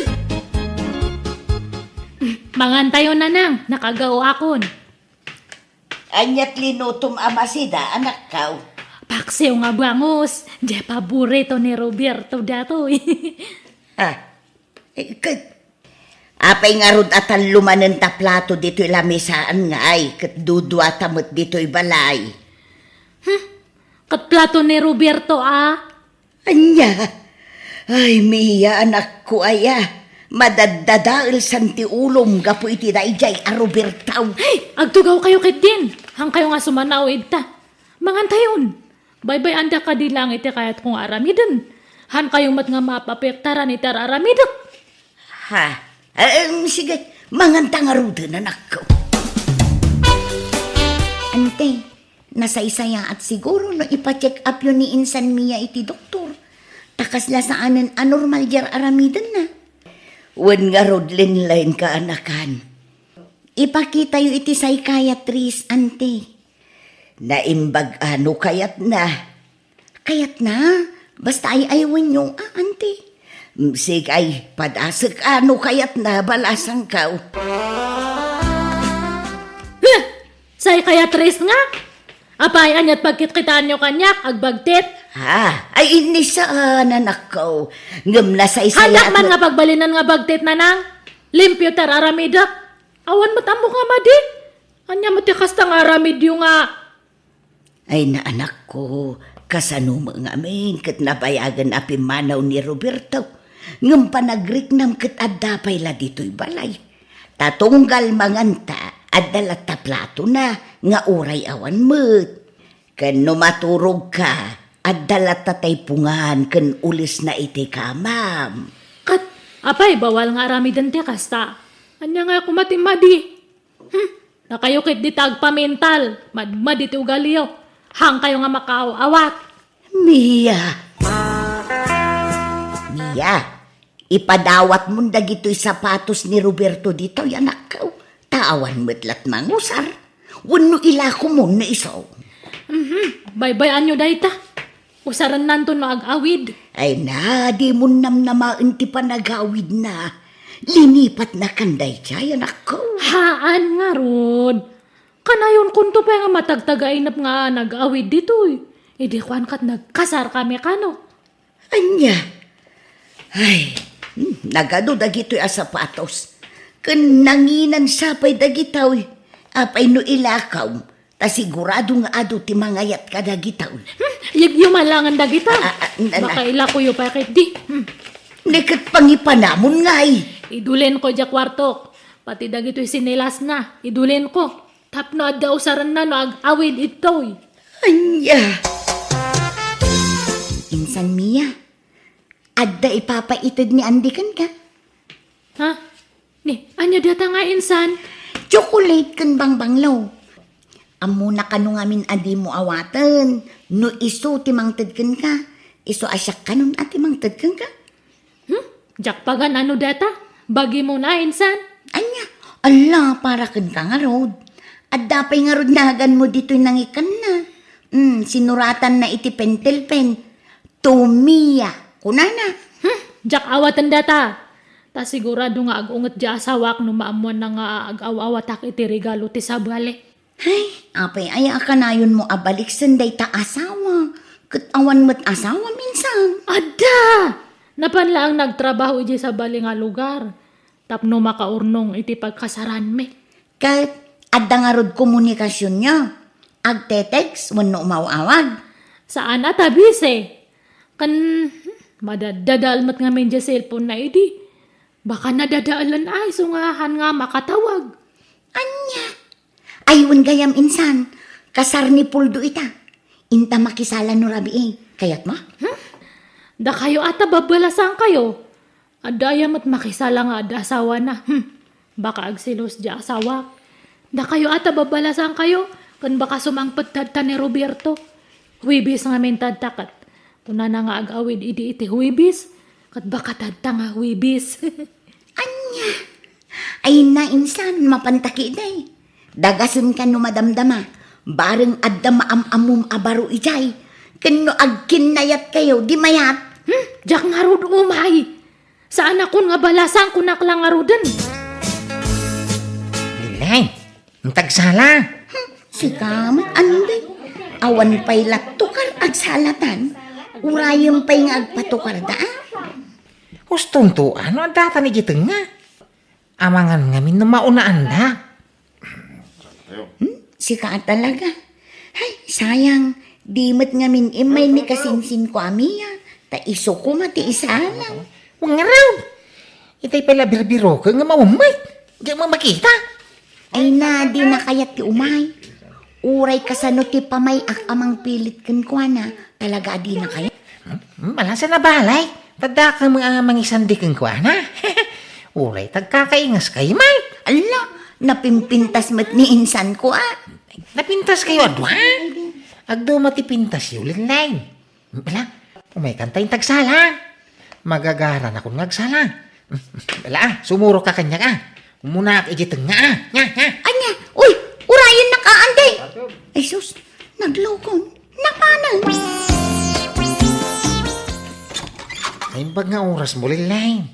Mangantayo, nanang, nakagaoakon. Ania ti linutom a masida, anakko? Paksiw nga bangus, diay paborito ni Roberto daytoy. Ah, eh, ket apay ngarud a tallo manen ta plato ditoy lamisaan ngay, ket duduata met ditoy balay? Hmm, ket plato ni Roberto, a? Ania? Ay, Mia, anakko aya. Madaddadaelsan ti ulom gapu iti daydiay a Roberto. Ay, agtugawkayo ketdin. Haankayo nga sumanaw ita. Mangantayon. Baybay-anda kadi laeng iti kayatko nga aramiden. Haankayo met nga maapektaran iti ar-aramidek. Ha? Em, sige, manganta ngaruden, anakko. Ante, nasaysayaat siguro no ipa-check up yo ni insan Mia iti doktor. Ta kasla saanen a normal diay ar-aramidenna. Wen ngarud, Lenlen, kaanakan. Ipakitayo iti psychiatrist, ante. Naimbag a no kayatna. Kayatna? Basta ay-ayawenyo, a, ante. Mm, sige, padasek a no kayatna, balasangko. Huh! Psychiatrist nga? Apay, aniat pagkitkitaanyo kaniak, agbagtit? Ha? Ay, innisaan, anakko. Ngem nasaysayaat. Haandak man nga pagbalinen nga bagtit, nanang. Limpio ti ar-aramidek. Awan met ammok nga madi. Ania met ti kasta nga aramidyo nga Ay, naanakko, kasano met ngamin ket nabayagen a pimmanaw ni Roberto, ngem panagriknam ket adda pay la ditoy balay. Ta tunggal manganta, adda latta platona nga uray awan met. Ken no maturogka, adda latta taypongan ken ulesna iti kamam. Ket, apay, bawal nga aramiden ti kasta? Ania nga koma ti madi? Hmm, dakayo ketdi ti agpamental, madmadi ti ugaliyo. Haankayo nga makaaw-awat. Mia! Mia, ipadawatmon dagitoy sapatos ni Roberto ditoy, anakko. Ta awan met lat mangusar. Wenno ilakomon no isu. Mhm, baybay-anyo dayta. Usarennanto no ag-awid. Ay na, dimon namnamaen ti panagawidna. Linipatnakan daydiay, anakko. Haan ngarud. Kanayonkonto pay nga matagtagainep nga nag-awid ditoy. Idi kuan ket nagkasarkami kano. Ania? Ay, hmm, nagadu dagitoy a sapatos. Ken nanginan sa pay dagitoy. Apay no ilakaw, ta sigurado nga adu ti mangayat kadagitoy. Hmm, yagyuman langen dagita. Ah, ah, na, na. Baka ilakoyo pay ketdi. Hmm. Ni ket pangipanamon ngay. Idulenko diay kuartok. Pati dagitoy sinelasna, idulenko. Tapno adda usarenna no ag-awid itoy. Ania? Insan Mia, adda ipapaited ni Andy kenka? Ha? Ni, ania data nga insan? Chocolate ken bangbanglo. Ammona kano ngamin a dimo awaten no isu ti mangted kenka. Isu a siak kanon a ti mangted kenka? Hmm? Diak pagan-ano data? Bagimon a, insan? Ania? Alla, para kenka ngarud. Adda pay ngarud naganmo ditoy nangikkanna. Hmm, sinuratanna iti pentel pen. To Mia, kunana. Hmm, diak awaten data. Ta sigurado nga ag-unget diay asawak no maammoanna nga ag-aw-awatak iti regalo ti sabali. Hay, apay aya a kanayonmo a baliksen dayta asawa? Ket awan met asawa minsan. Adda! Napan laeng nagtrabaho idiay sabali nga lugar tapno makaurnong iti pagkasaranmi. Ket adda ngarud komunikasionyo? Agte-text wenno umaw-awag? Saan a ta busy. Ken, hmm, madaddadael met ngamin diay cellphone na idi. Baka nadadaelen a isu nga haan nga makatawag. Ania? Ay, wen gayam insan, kasar ni Puldo ita. Inta makisala no rabii. Kayatmo? Hmm? Dakayo a ta babbalasangkayo. Adda aya met makisala nga adda asawana. Hmm. Baka agselos diay asawak. Dakayo a ta babbalasangkayo, ken baka sumangpet tadta ni Roberto. Huwebes ngamin tadta ket. Kunana nga ag-awid idi iti Huwebes, ket baka tadta nga Huwebes. Ania? Ay na insan, mapanta ketdi. Dagasenka no madamdama. Bareng adda maam-ammom a baro idiay. Ken no agkinnayatkayo, di mayat. Hmm, diak ngarud umay. Saanakon nga balasang, kunak la ngaruden. Linleng, inta agsala. Hmm, sika met, Andy. Awan pay la tukar agsalatan. Urayem pay nga agpatukarda, a? Hustonto, no adda dayta idiay tengnga? Amangan ngamin no maunaan da. Hmm? Sika a talaga. Ay, sayang. Di met ngamin immay ni kasinsinko a Mia. Ta isu koma ti isalang. Wen ngarud. Itay pay la birbiroken nga maummet. Diak makita. Ay na, dina kayat ti umay. Uray kasano ti pamay-ak a mangpilit kenkuana, talaga a dina kayat. Hmm, malasa na balay. Tadda ka nga mangisandi kenkuana. Uray tagkakaingas kay, Mike. Ala, napimpintas met ni insanko, a. Napintaskayo a dua? Agduma ti pintasyo, Linleng. Ala, umaykan ta inta agsala. Magagaranakon nga agsala. Ala, a, sumuroka kaniak, a. Umunaak idiay tengnga, a. Nya, nya. Ania? Uy, urayennak, a, Andy. Ay, sus, naglukon. Napanen. Naimbag nga orasmo, Linleng.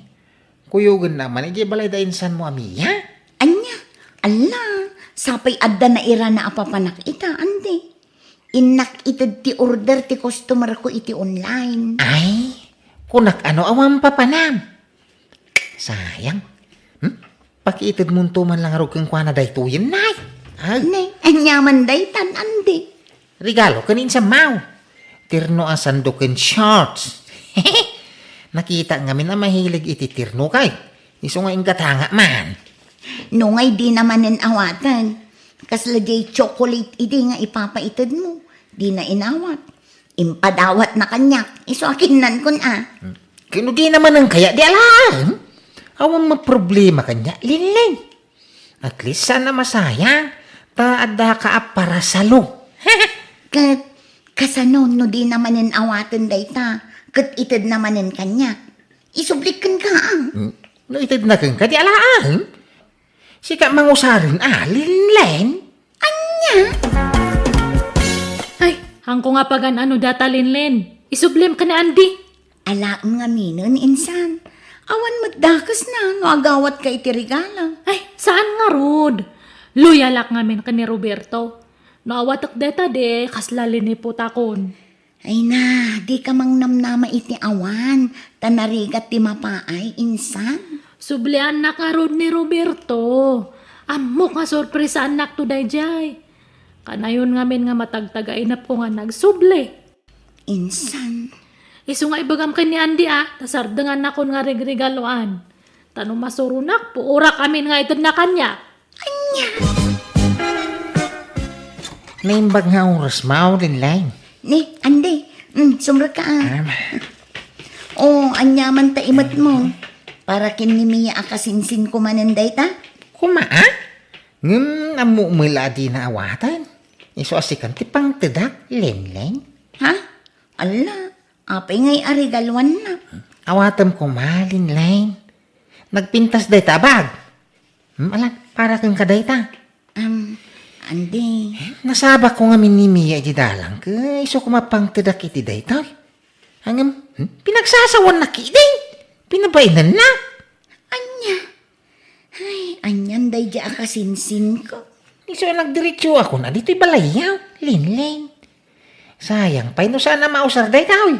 Kuyogennak man idiay balay da insanmo a Mia? Ania? Ala, sapay adda nairana a papanak ita, Andy. Innak ited ti order ti customerko iti online. Ay, kunak no awan papanam. Sayang. Hmm? Pakiitedmonto man la ngarud kenkuana daytoyen, Nay. Ag- Ne, aniaman daytan, Andy? Regalo ken insammaw. Terno a sando ken shorts. Nakitak ngamin a mahilig iti terno kay. Isu nga inggatangak man. No ngay dina manen awaten. Kasla diay chocolate idi nga ipapaitedmo. Dina inawat. Impadawatna kaniak. Isu a kinnankon a. Ken no dina manen kaya, di alaen. Awan met problema kaniak, Linleng. At least, saan a masayang, ta addaka a parasalo. Ket kasano no dina manen awaten dayta, ket itedna manen kaniak? Isublik kenka, a. Hmm. No itedna kenka, di alaen. Sika mangusaren, a, Linleng? Ania? Ay, haanko nga pagan-ano dayta, Linleng. Isublim ken ni Andy. Alaem ngaminen, insan. Awan met dakesna no agawatka iti regalo. Ay, saan ngarud. Loyalak ngamin ken ni Roberto. No awatek dayta, di kasla liniputakon. Ay na, dika mangnamnama iti awan, ta narigat ti mapaay, insan. Subliannak ngarud ni Roberto. Ammok nga sorpresaannakto daydiay. Kanayon ngamin nga matagtagainepko nga nagsubli. Insan. Isu nga ibagam ken ni Andy a, ta sardengannakon nga rigregaloan. Ta no masuronak, puorak amin nga itedna kaniak. Ania? Naimbag nga oras, Mao, Linleng. Ni, Andy, mm, sumrek ka, ah. Um. Oh, ania man ta imet mo? Para ken ni Mia a kasinsinko manen dayta? Kuma, ah? Ngem ammo met la a dina awaten. Isu a sikan ti pangtedak, Linleng. Ha? Ala, apay ngay a regaloanna? Awatem koma, Linleng. Nagpintas dayta a bag. Hmm, ala, para kenka dayta. Um, Andy. Nasabakko ngamin ni Mia idiay dalan, ket isu koma pangtedak iti daytoy. Ngem, hmm, pinagsasawannak idi. Pinabainannak. Ania? Ay, anian daydiay a kasinsinko. Isu a nagdiretsoakon a ditoy balayyo, Linleng. Sayang pay no saan a mausar dayta, oy.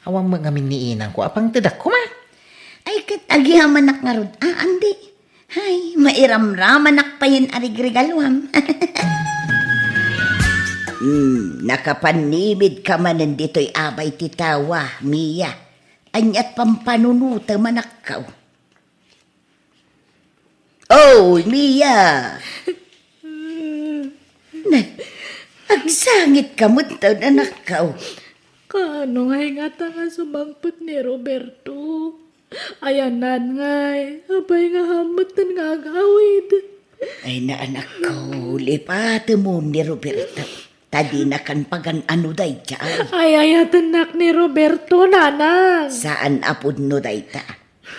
Awan met ngamin ni inangko a pangtedak koma. Ay, ket agyamanak ngarud, ah, Andy. Ay, mairamramanak payen a rigregaloam. Hmm, nakapannimidka manen ditoy abay ti tawa, Mia. Aniat pampanunotem, anakko? Oh, Mia! Na, agsangitka metten, anakko. Kaano ngay ngata nga sumangpet ni Roberto? Ayanna ngay, apay nga hammetten nga agawid? Ay na, anakko, lipatemon ni Roberto. Ta dinakan pagan-ano daydiay. Ay-ayatennak ni Roberto, nanang. Saan a pudno dayta.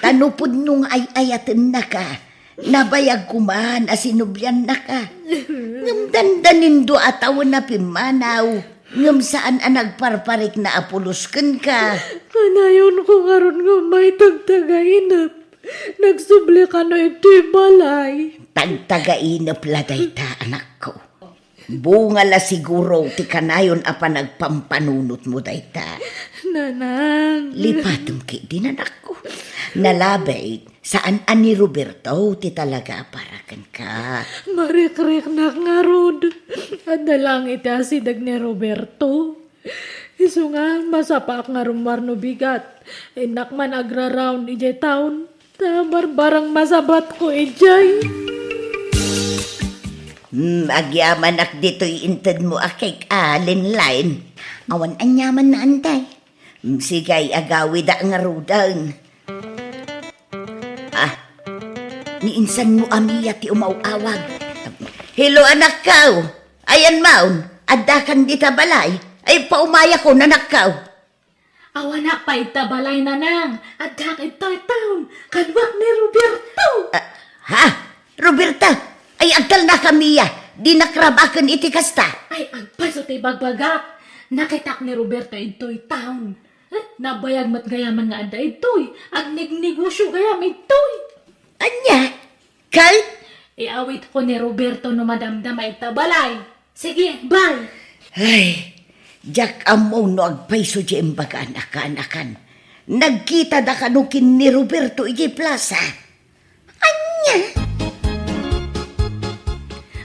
Ta no pudno nga ay-ayatennaka, nabayag koma a sinubliannaka. Ngem dandanindo a tawen a pimmanaw, ngem saan a nagparparikna a pulos kenka. Kanayonko ngarud nga ummay tagtagainep. Nagsubli kano iti balay. Tagtagainep la dayta, anakko. Bunga la siguro ti kanayon a panagpampanunotmo dayta. Nanang. Lipatem ketdin, anakko. Nalabit, saan a ni Roberto ti talaga a para kenka. Marikriknak ngarud. Adda laeng iti asideg ni Roberto. Isu nga, masapaak nga rummuar no bigat. Innak man agraraon idiay town. Ta barbarang masabatko idiay. Hmm, agyamanak ditoy intedmo a cake, ah, Linleng. Awan aniamanna, antay. Hmm, sige, agawida ngaruden. Ah, ni insan mo a Mia ti umaw-awag. Hello, anakko. Ayan maon, addakan dita balay. Ay, paumayakon, anakko. Awanak pay ita balay, nanang. Addaak itoy town. Kaduak ni Roberto. Ah, ha? Roberto? Ay, agtalnaka, Mia. Dinak rabaken iti kasta. Ay, agpayso ti ibagbagak. Nakitak ni Roberto itoy town. Eh, nabayag met gayaman nga adda itoy. Agnegnegosio gayam itoy. Ania? Ket? Iawitko ni Roberto no madamdama ita balay. Sige, bye. Ay, diak ammo no agpayso ti imbagan a kaanakan. Nagkitada kano ken ni Roberto idiay plaza. Ania?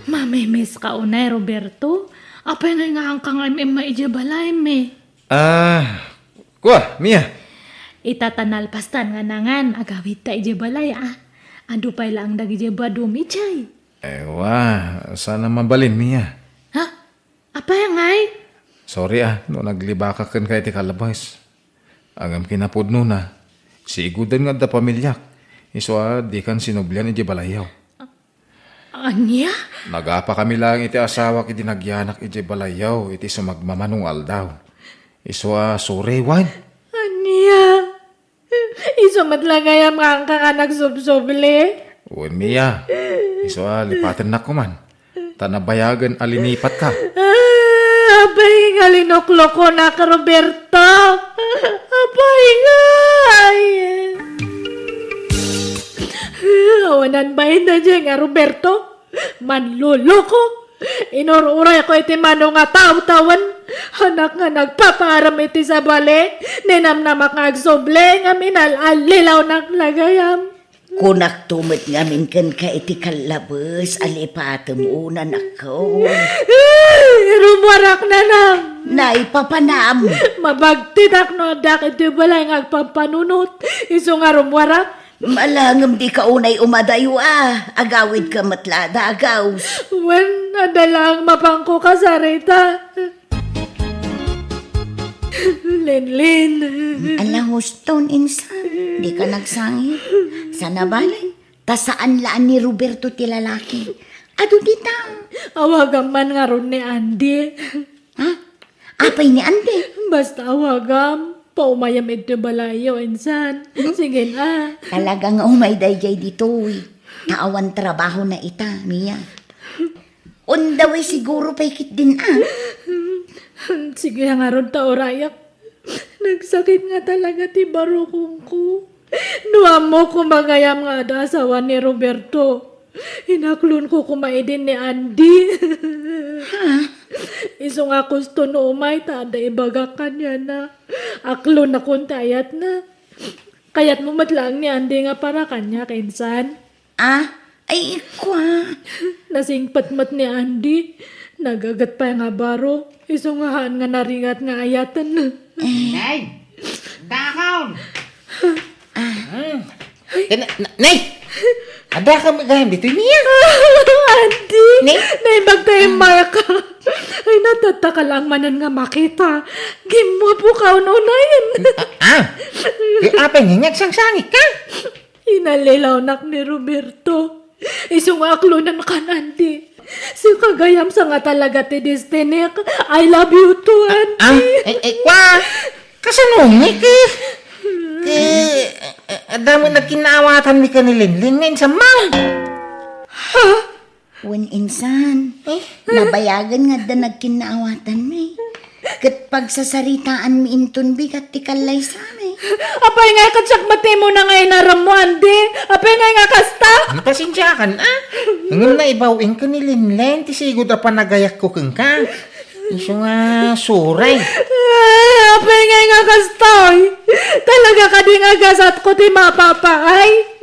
Mamimiss ka unay, Roberto? Apay nga ingaanka nga im-imma idiay balaymi? Ah, kua, Mia. Ita ta nalpastan nga nangan, agawidta idiay balay, ah. Adu pay laeng dagidiay baduem idiay. Eh, wa, saan a mabalin, Mia. Ha? Apay ngay? Sorry, ah, no naglibakak kenka iti kalabas. Ngem kinapudnona, siigudan nga adda pamiliak. Isu a, dikan sinublian idiay balayyo. Ania? Nagapakami laeng iti asawak idi nagyanak idiay balayyo iti sumagmamano nga aldaw. Isu a, sorry, wen. Ania? Isu met la gayam nga angka nga nagsubsubli? Wen, Mia. Isu a, lipatennak koman. Ta nabayagen a linipatka. Ah, apay nga linuklokonak, Roberto? Apay ngay? Awanan bain daydiay nga Roberto. Manloloko. Inur-urayko iti mano nga tawtawen. Anak nga nagpapaaram iti sabali. Ninamnamak nga agsubli ngem inal-allilawnak la gayam. Kunakto met ngamin kenka iti kallabes a lipatem, unanakko. Rummuarak, nanang! Naipapanam! Mabagtidak no addak iti balay nga agpampanunot. Isu nga rummuarak. Malangem dika unay umadayo a. Agawidka met la a dagus. Wen, adda lang mapanko kasarita. Linlin. Ala, huston, insan. Dika nagsangit. Sana bale. Ta saan la ni Roberto ti lalaki. Adu dita. Awagam man ngarud ni Andy. Ha? Apay ni Andy? Basta awagam. Paumayam iti balayyo, insan. Sige na. Talaga nga umay daydiay ditoy. Ta awan trabaho na ita, Mia. Undawi siguro pay ketdin a. Sige ngarud ta urayak. Nagsakit nga talaga ti barukongko. No ammok koma gayam nga adda asawa ni Roberto, inaklonko koma idin ni Andy. Ha? Isu nga kusto no umay ta adda ibagak kaniana. Aklonakon ti ayatna. Kayatmo met laeng ni Andy nga para kaniak, insan? Ah, ay, kua. Nasingpet met ni Andy. Nagaget pay nga baro. Isu nga haan nga narigat nga ayaten. Nay! Dakon! Ah. Hmm. Eh, na, na, nay! Adda ka gayam ditoy, Mia? Andy! Nay? Naimbag tayo, Maya ka. Ay, natatta ka lang manen nga makita. Gimwapo ka ununayen. Ah, ah. Eh, apay nga, nagsangsangit ka? Inallilawnak ni Roberto. Isu nga aklonan kan Andy. Sika gayam sa nga talaga ti destinik. I love you too, Andy. Ah, eh, eh, kwa? Kasano ni ki? Ki, eh, eh, adda met nagkinaawatanmi ken ni Linlin nga insan man. Ha? Wen insan, eh? Nabayagen nga adda nagkinnaawatanmi. Ket pagsasaritaanmi inton bigat ti kallaysami. Apay nga ket siak met ti umuna nga inarammo, Andy? Apay nga nga kasta? Pasensiakan, ah. Ngem naibaw-en ken ni Linlin ti sigud a panagayatko kenka. Isu nga suray. Ah, apay nga nga kasta, oy? Talaga kadi nga gasatko ti mapapaay?